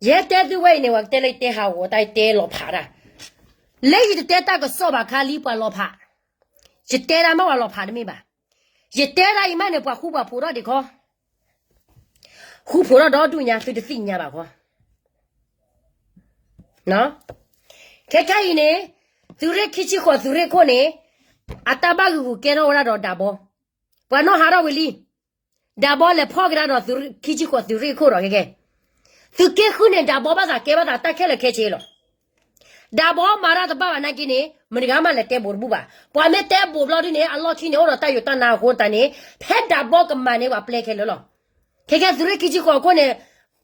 ယဟဲတဲသုဝဲအံၤန့ၣ် ပှၤကတဲလၢယတဲဟးဂီၤတၢ် ယတဲလီၤဖးတၢ်, လၢယတတဲတၢ်ကစီၣ်ဘၣ်ခါလံ ပှၤလီၤဖး, ယတဲဒၣ်မ့ၢ်ပှၤလီၤဖးတမ့ၢ်ဘၣ်. ယတဲဒၣ်အံၤမးန့ၣ် ပှၤဃူပှၤဖိးထီၣ်ဒံးခီ, ဃူဖိးထီၣ်ဒီဒူၣ်ညါ သုတသ့ၣ်ညါဘၣ်ခီ ခဲခဲအံၤန့ၣ် သုးရ့ၣ်ခံဆံဃိး သုးရ့ၣ်ခိၣ်န့ၣ် အတၢ်ဘၣ်ဂံာ်ဂူာ်ကဲထီၣ်ဝဲဒၣ်ဒီးဒးဘီ, ပှၤနီၣ်ဟးထီၣ်ဝံၤလံ. ဒးဘီလဲၤဖီၣ်ကဒါဒီးသုးရ့ၣ်ခံဆံဃိး သုးရ့ၣ်ခိၣ်ဒီးခဲကဲ, သုးက့ဃုန့ၣ် ဒးဘီဘၣ်သးကဲဘၣ်သးတၢ်ခဲလၢာ်ခဲဆ့လီၤ. ဒးဘီမၤတၢ်တဘၣ်ဘၣ်နာ်က့န့ၣ် မတဂၤမးလဲၤတဲဘိးတဘူၣ်ဘၣ်. ပှၤမ့ၢ်တဲဘိးဘျီဒုန့ၣ် အလီၢ်ခံန့ၣ် အိၣ်ဒီးတၢ်ယိာ်တၢ်နါအဃိသတးန့ၣ် ဖဲဒးဘီကမၤန့ၣ် ပှၤပျဲခဲလၢာ်လီၤ. ခဲကဲသုးရ့ၣ်ခံဆံဃိးအခိၣ်န့ၣ်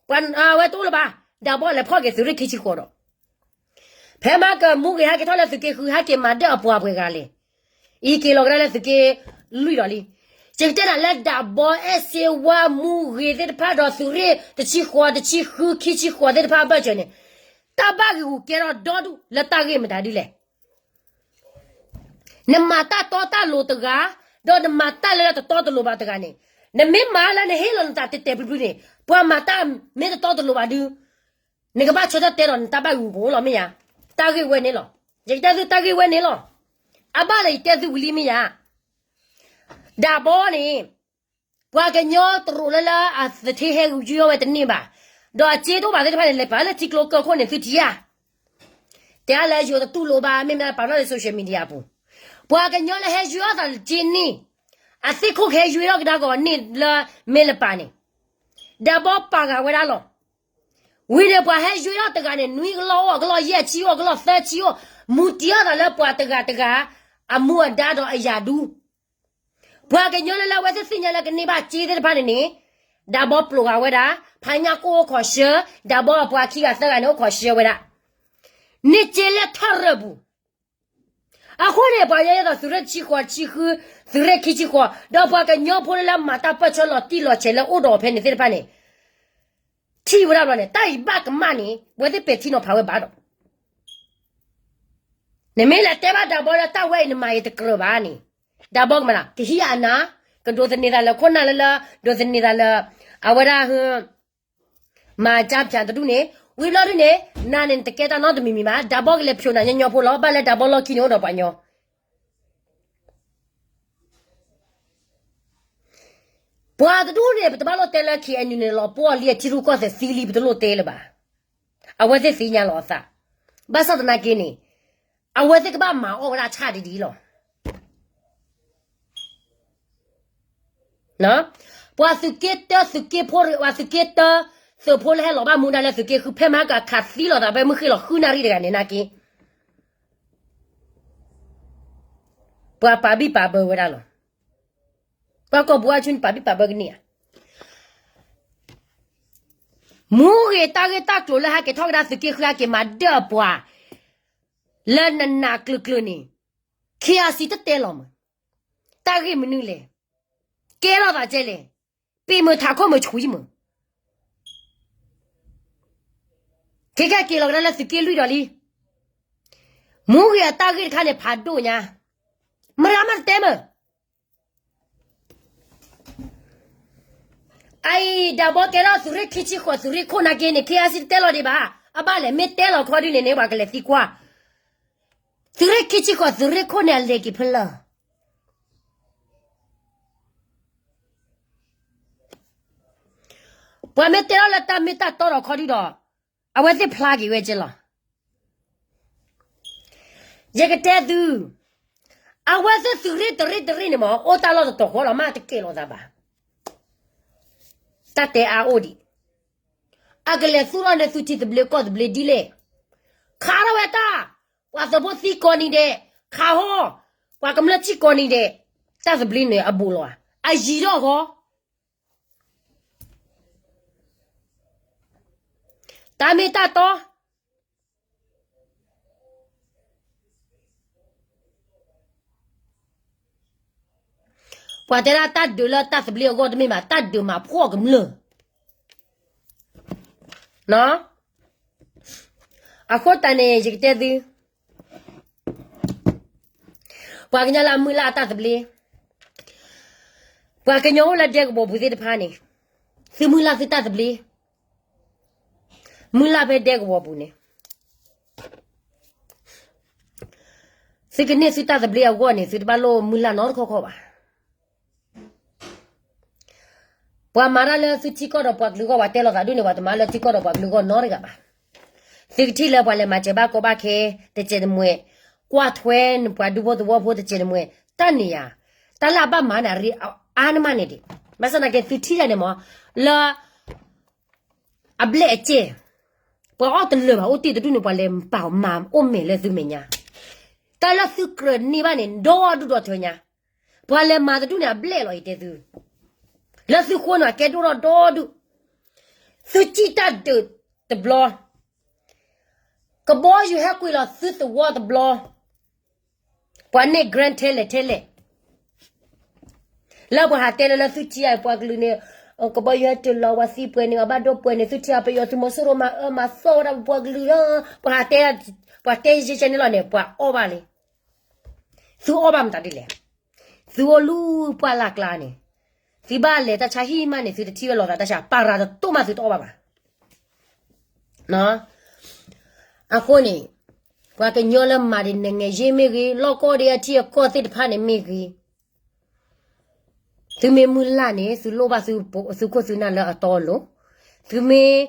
ပှၤဝဲတအိၣ်လၢၤဘၣ်, ဒးဘီလဲၤဖီၣ်က့ၤသုးရ့ၣ်ခံဆံဃိးဒီး ဖဲမၤကမူဂ့ၤ ဟဲက့ၤထီၣ်လၢသုးက့ဃု ဟဲက့ၤမၤဒၢၣ်အပှၤပှဲၤဂၤလဲၣ်. အံၤက့ၤလီၤကဒါလၢသုးက့လွံၢ်ဒီးလံ. ယကတဲနၤလၢဒးဘီ အဲၣ်စ့ဝါ မူဂ့ၤသ့ၣ်တဖၣ်ဒီးသုးရ့ၣ်တဆံဃိး တဆံဃု ခံဆံဃိးသ့ၣ်တဖၣ်အဘၢၣ်စၢၤန့ၣ် တၢ်ဘၣ်ဂံာ်ဂူာ်ကဲထီၣ်ဒီဒူၣ်လၢတၢ်ဂ့ၢ်မတၤဒ်လဲၣ်. နမၤတၢ်တီတၢ်လိၤတဂၤ, ဒီးနမၤတၢ်လၢတတီတလိၤဘၣ်တဂၤန့ၣ်, နမ့ၢ်မၤလၢနဟ့ၣ်လီၤနသးတဲာ်တဲာ်ဖျုးဖျုးန့ၣ် ပှၤမၤတၢ်မ့ၢ်တတီတလိၤဘၣ်ဒု နကဘၣ်ဆၢထၢၣ်တဲဒီးနတၢ်ဘၣ်ဂံာ်ဂူာ်လီၤမ့ၢ်ဧါ. တၢ်ဂ့ၢ်ဝဲန့ၣ်လီၤ. ယကတဲသုတၢ်ဂ့ၢ်ဝဲန့ၣ်လီၤ. အဘၣ်လၢယတဲသုဝံၤလံမ့ၢ်ဧါ. ဒးဘီန့ၣ် ပှၤကညီတရူးလၢလၢအသထ့ဟဲယူၤအီၣ်ဝဲတန့ၢ်ဘၣ်, ဒီးအစ့တအိၣ်ဘၣ်သ့ၣ်တဖၣ်န့ၣ် လဲၤပာ်လၢထံကျိကၢၢ်ခိၣ်န့ၣ် သုထံၣ်ဧါ. တဲလၢယိၤတတူၢ်လိာ်ဘၣ် မ့ၢ်မ့ၢ်ပာ်ဖျါလၢ social media အပူၤ, ပှၤကညီလၢဟဲယူၤအီၣ်သးလၢစ့န့ၣ်, အသ့ၣ်ခိၣ်ကဟဲယူၤအီၣ်ကဒါက့ၤန့ၢ်လၢမ့ၢ်လၢပာ်န့ၣ်, ဒးဘီပာ်ဃာ်ဝဲဒၣ်လီၤ. ဝံၤန့ၣ် ပှၤဟဲယူၤအီၣ်တဂၤန့ၣ် နွံကလီၢ်အိၣ် အကလီၢ်ယဲၢ်ဆံအိၣ် အကလီၢ်သၢဆံအိၣ်, မူတံၢ်အီၣ်သးလၢပှၤတဂၤတဂၤ အမူအဒါဒီးအရာဒူ ပှၤကညီလၢလၢအဝဲသ့ၣ်သ့ၣ်ညါလၢကန့ၢ်ဘၣ်စ့သ့ၣ်တဖၣ်န့ၣ်န့ၣ်, ဒးဘီပျိာ်ဃာ်ဝဲဒၣ်, ဖါညၣ်ကိၣ်အိၣ်ခိးဆှၢ, ဒးဘီအပှၤခံဂၤသၢဂၤန့ၣ်အိၣ်ခိးဆှၢဝဲဒၣ်, န့ၢ်စ့လၢထီၣ်ရၢၢ်ပူၤ. အဃိန့ၣ် ပှၤယဲယဲဒီးသုးရ့ၣ်တဆံဃိး တဆံဃု, သုးရ့ၣ်ခံဆံဃိး, ဒီးပှၤကညီဖိလၢလၢမၤတၢ်ပၢၢ်ဆၢလီၤတံၢ်လီၤဆဲးလၢအိၣ်ဒီးဖဲန့ၣ်သ့ၣ်တဖၣ်န့ၣ် ထံၣ်ဝဲဒၣ်ဘျီန့ၣ် တၢ်အံၤဘၣ်ကမၣ်န့ၣ် အဝဲသ့ၣ်ပဲာ်ထံနီၤဖးဝဲဘၣ်ဒီး နမ့ၢ်လဲၤတဲဘၣ်ဒးဘီလၢတၢ်ဝဲအံၤနမၤအံၤတကြၢးဘၣ်န့ၣ်, ဒးဘီကမၤလၢ ကဟံးအနၢ်, ကဒိးသန့ၤသးလၢခိၣ်နၢ်လၢလၢ, ဒိးသန့ၤသးလၢ အဝဲဒၣ် မၤကၠါဖၠးတဒူၣ်န့ၣ်, ဝံၤဘျီဒုန့ၣ် နၤန့ၣ်နတကဲတၢ်နီတမံၤမံၤဘၣ်, ဒးဘီကလဲၤဖျိးနၤညီညီဖိလီၤ, ဘၣ်လၢဒးဘီလီၢ်ခံန့ၣ်အိၣ်ဒီးပှၤညီ ပှၤတဒူၣ်န့ၣ် ပတဘၣ်လိၣ်တဲလၢ ခ့ၣ်အဲၣ်ယူၣ် န့ၣ်လီၤပှီၢ်လံ အထံရူၢ်ကီၢ်သဲးသံလံ ပတလိၣ်တဲလၢၤဘၣ်. အဝဲသ့ၣ်သ့ၣ်ညါလီၤအသး, ဘၣ်ဆၣ်သနာ်က့န့ၣ် အဝဲသ့ၣ်ကဘၣ်မၤအီၣ်ဝဲဒၣ်ဆၣ်ဒ်ဒ်လီၤ. ပှၤသုးက့တၢ သုးက့ဖိ ပှၤသုးက့တၢ သုးဖိလၢဟဲလီၤဘၣ်မူဒါလၢသုးက့ဃု ဖဲမဟါကခးသံလိာ်သးဖဲမုၢ်ဃ့ၢ်လီၤဃုနၣ်ရံၣ်တဂၤန့ၣ်နာ်က့ ပှၤပာ်ဘံၣ်ပာ်ဘၢဝဲဒၣ်လီၤ. ပှၤကီၢ်ပူၤအါဆူန့ၣ် ပာ်ဘံၣ်ပာ်ဘၢကန့ၢ်ဧါ. မူဂ့ၤတၢ်ဂ့ၢ်တၢ်ကျိၤလၢဟဲက့ၤထီၣ်ကဒါသုးက့ဃုဟဲက့ၤမၤဒၢၣ်အပှၤ လၢနနာ်ကျၢၤကျၢၤန့ၣ် ခ့အါစံတတဲလီၤမး, တၢ်ဂ့ၢ်မနုၤလဲၣ်, ကဲထီၣ်သးကဲလဲၣ်, ပ့ၢ်မုာ်ထးခိၣ်မုာ်ဆူၣ်ယမုာ်, ခဲကဲက့ၤလီၤကဒါလၢသုးက့လွံၢ်ဒီးလံ, မူဂ့ၤအတၢ်ဂ့ၢ်တခါန့ၣ်ဖးဒိၣ်ညါ, မရၤမးတတဲမုာ် အအံၤ ဒၣ်ဘီကဲထီၣ်သုးရ့ၣ်ခံဆံဃိး သုးရ့ၣ်ခိၣ်နာ်က့န့ၣ် ခ့အါစံတတဲလီၤဒံးဘၣ်, အဘၣ်လဲၣ် မ့ၢ်တဲလီၤခီဒုန့ၣ်န့ၣ် ပှၤကလဲၤသံကွၢ်, သုးရ့ၣ်ခံဆံဃိး သုးရ့ၣ်ခိၣ်န့ၣ်အလဲၤက့ၤဖဲလဲၣ်, ပှၤမ့ၢ်တဲထီၣ်လၢတၢ်မ့ၢ်တၢ်တီဒီးခီဒုဒီး အဝဲသ့ၣ်ဖျါက့ၤဝဲကဲလီၤ. ယကတဲသု, အဝဲသ့ၣ်သုးရ့ၣ်တရ့ၣ်တရ့ၣ်န့ၣ်မး အိၣ်တၢ်လီၢ်တတီၤဃီလီၤ မ့ၢ်တကဲလီၤသးဘၣ်. တၢ်တဲအါအိၣ်ဒံး, အကလဲၤသူၣ်ထီၣ်န့ၢ်သုထံသဘျ့ကီၢ်သဘျ့ဒ်လဲၣ်, ခးထီၣ်ဝဲတၢ်, ပှၤသုးဖိသံကိးနံၤဒဲး, ခးဟီ, ပှၤကမျၢၢ်ထံၣ်ကိးနံၤဒဲး, တၢ်သဘျ့န့ၣ်အဘူးလီၤဧါ, အယံၤထီၣ်ဃီ တၢ်မ့ၢ်တၢ်တီ ပှၤတဲဒၣ်တၢ်ဒုးလၢတၢ်သဘျ့အဂီၢ်တမ့ၢ်ဘၣ်, တၢ်ဒုးမၤဖှီၣ်ကမျၢၢ်. အဃိတၢ်န့ၣ် ယကတဲသု, ပှၤကညီလၢအမုၢ်လၢ်အတၢ်သဘျ့, ပှၤကညီအိၣ်လၢဒဲကဝီၤပူၤသ့ၣ်တဖၣ်န့ၣ်, သုမုၢ်လၢ်သုတၢ်သဘျ့, မုၢ်လၢ်ဖဲဒဲကဝီၤပူၤန့ၣ် သုကန့ၢ်သုတၢ်သဘျ့အဂီၢ်န့ၣ် သုတဘၣ်လိၣ်မုၢ်လၢ်နီတခီခီဘၣ်. ပှၤမၤတၢ်လၢသုထံကီၢ်ဒီးပှၤကလုာ်အဂီၢ် ပှၤတဲလိာ်သးဒ်န့ၣ် ပှၤတမၤလၢထံကီၢ်ဒီးပှၤကလုာ်အဂီၢ်နီတဂၤဘၣ်. သုကထံၣ်လၢပှၤလဲၤမၤစၢၤဘၣ်ကီဘၣ်ခဲ တစဲးတမှဲး, ကွၢ်ထွဲန့ၣ်ပှၤဒူဖိသဝီဖိတစဲးတမှဲး, တၢ်န့ၣ်ယါ, တၢ်လၢအဘၣ်မၤန့ၣ်အရ့အါနမးန့ၣ်ဒံး, ဘၣ်ဆၣ်သနာ်က့သုထံၣ်ယါန့ၣ်မး, လၢ အဘျဲၣ်အကဲၢ်, ပှၤအီၣ်တလၢာ်ဘၣ်အိၣ်တ့ၢ်တဒူၣ်န့ၣ် ပှၤလဲၤမၤအိၣ်မဲာ်လၢသုမဲာ်ညါ, တၢ်လၢသုကြၢးန့ၢ်ဘၣ်န့ၣ် ဒီဒူၣ်ဒီထၢညါ, ပှၤလဲၤမၤတဒူၣ်န့ၣ် အဘျဲၣ်လီၤအံၤတဲသု, လၢသုဃိန့ၣ် အကဲဒိၣ်ထီၣ်ဒီဒူၣ်, သုစံၣ်တၢ်ဒုးတဘျီ ကဘီယူၤဟဲကွံာ်လီၤသုသဝီတဘျီ, ပှၤန့ၢ် grant ထဲလဲၣ်ထဲလဲၣ်, လၢပှၤဟးတဲလၢလၢသုထံအံၤပှၤကလုာ်န့ၣ်, ကဘီယူၤဟဲတ့ၢ်လီၤပှၤသံပှဲၤန့ၣ် အဘၣ်ဒိပှဲၤန့ၣ် သုထံအပယီၤသုးမီၤစိရိၤမၤအၢမၤသီဝဲဒၣ်ပပှၤကလုာ်လီၤ, ပှၤဟးတဲ, ပှၤတဲယဲၢ်ကဲန့ၣ်လီၤန့ၣ် ပှၤအီၣ်ဘၣ်လံ, သုအီၣ်ဘၣ်မတၤဒ်လဲၣ်, သုအိၣ်လူၤပှၢ်လၢ်ကျါန့ၣ်, သုဘၣ်လဲၤတၢ်ဆါဟံၣ်မးန့ၣ် သုတထံၣ်ဝဲလီၤသးတၢ်ဆါ ပၤရၤတတိၢ်မးသုတအီၣ်ဘၣ်ဘၣ် အဃိန့ၣ်, ပှၤကညီလၢမၤဒ်နငယ်ရေးမ့ၢ်ဂ့ၤ, လီၢ်ကီၢ်ဒ်အထံအကီၢ်သ့ၣ်တဖၣ်န့ၣ်မ့ၢ်ဂ့ၤ, သုမ့ၢ်မုၢ်လၢ်န့ၣ် သုလိၣ်ဘၣ်သုခိၣ်သုနၢ်လၢအတီအလိၤ, သုမ့ၢ်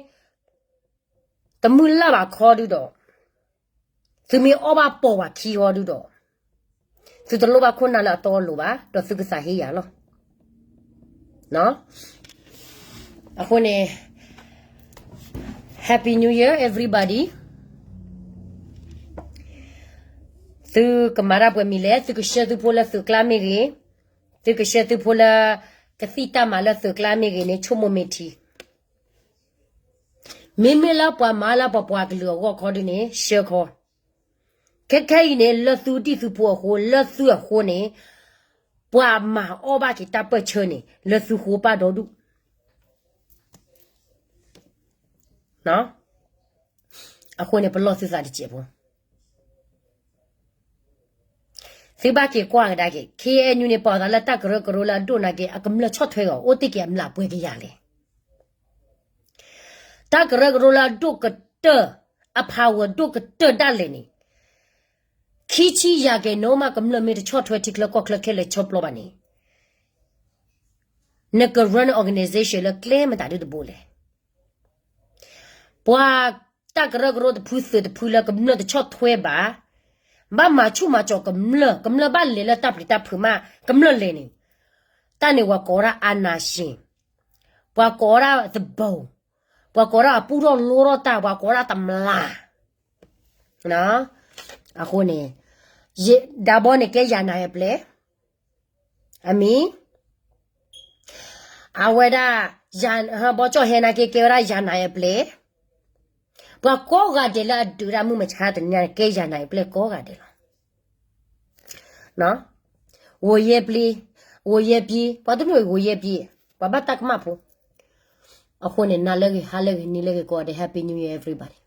တမုၢ်လၢ်ဘၣ်ခီဒုဒီး, သုမ့ၢ်အီၣ်ဘၣ်ပိာ်ဝဲခံဃီဒုဒီး, သုတလိၣ်ဘၣ်ခိၣ်နၢ်လၢအတီအလိၤဘၣ် ဒီးသုကသးဟ့ယၤလီၤ. အဃိန့ၣ်, Happy New Year everybody. သုကမၤတၢ်ပှဲၤမံၤလဲၣ်, သုကဆှၢသုဖိလၢသုးကျါမ့ၢ်ဂ့ၤ, သုကဆှၢသုဖိလၢကသံၣ်တၢ်မၤလၢသုးကျါမ့ၢ်ဂ့ၤန့ၣ် ဆိကမိၣ်မ့ၢ်ထံ မ့မ့ၢ်လၢပှၤမၤလၢပပှၤကလုာ်အဂီၢ်ခီဒုန့ၣ် ဆှၢခီ, ခဲခဲအံၤန့ၣ် လၢသုဒံၣ်သုဖိအဃိ လၢသုအဃိန့ၣ်, ပှၤမၤအီၣ်ဘၣ်က့ၤတၢ်ပၢၢ်ဆၢန့ၣ် လၢသုဃိပၢ်ဒီဒူၣ် အဃိန့ၣ် ပလီၢ်သုသးတစဲးဖိ သုဘၣ်က့ၤကွၢ်ကဒါက့ၤ ခ့ၣ်အဲၣ်ယူၣ်န့ၣ် ပာ်အသးလၢတၢ်ကရၢကရိလၢအဒိၣ်နာ်က့ အကမျၢၢ်ဆီၣ်ထွဲဂီၤ အိၣ်တ့ၢ်က့ၤအမျးပှဲၤကယၤလဲၣ်. တၢ်ကရၢကရိလၢအဒိၣ်ကတၢၢ်, အဖးဝဲဒိၣ်ကတၢၢ်ဒၣ်လဲာ်န့ၣ်, ခံဆံယၤက့ၤနီၢ်မး ကမျၢၢ်မ့ၢ်တဆီၣ်ထွဲထံချၢကီၢ်ချၢခဲလၢာ်ဆီပျီဘၣ်န့ၣ်, နက run organization လၢကျဲမတၤဒုတဘိလဲၣ်. ပှၤတၢ်ကရၢကရိတဖုသုးတဖုလၢကမျၢၢ်တဆီၣ်ထွဲဘၣ်, ဘၣ်မၤဆူၣ်မၤစီၤကမျၢၢ်, ကမျၢၢ်ဘၣ်လဲၤလၢတၢ်ပျံၤတၢ်ဖုးမး ကမျၢၢ်လဲၤန့ၣ်, တၢ်န့ၣ်ပှၤကိးဒၣ် အာဏာရှင်, ပှၤကိးဒၣ်သဘိ, ပှၤကိးဒၣ်အပူထီၣ်လိထီၣ်တၢ်, ပှၤကိးဒၣ်တမျး အဃိန့ၣ်, ဒၣ်ဘီန့ၣ်ကဲယၤနၤဟဲပျဲၢ်, အမံၤ, အဝဲဒၣ် ဘီကၠီၣ်ဟဲနာ်က့ကဲဝဲဒၣ်ယၤနၤအပျဲၢ်, ပှၤကိးဂၤဒဲးလၢအဒုးဒၣ်မုၢ်မဆါတနံၤညါန့ၣ် ကဲယၤနၤအပျဲၢ်ကိးဂၤဒဲးလီၤ. ဂိၤယဲၢ်ပျံၤ, ဂိၤယဲၢ်ပျံၤ, ပှၤတမုၣ်ဂိၤယဲၢ်ပျံၤ, ပှၤဘၣ်တၢ်ကမၣ်ဖိ. အဃိန့ၣ် နၤလၢအဂ့ၤ ဟါလၢအဂ့ၤ နံၤလၢအဂ့ၤကိးဂၤဒဲး Happy New Year everybody.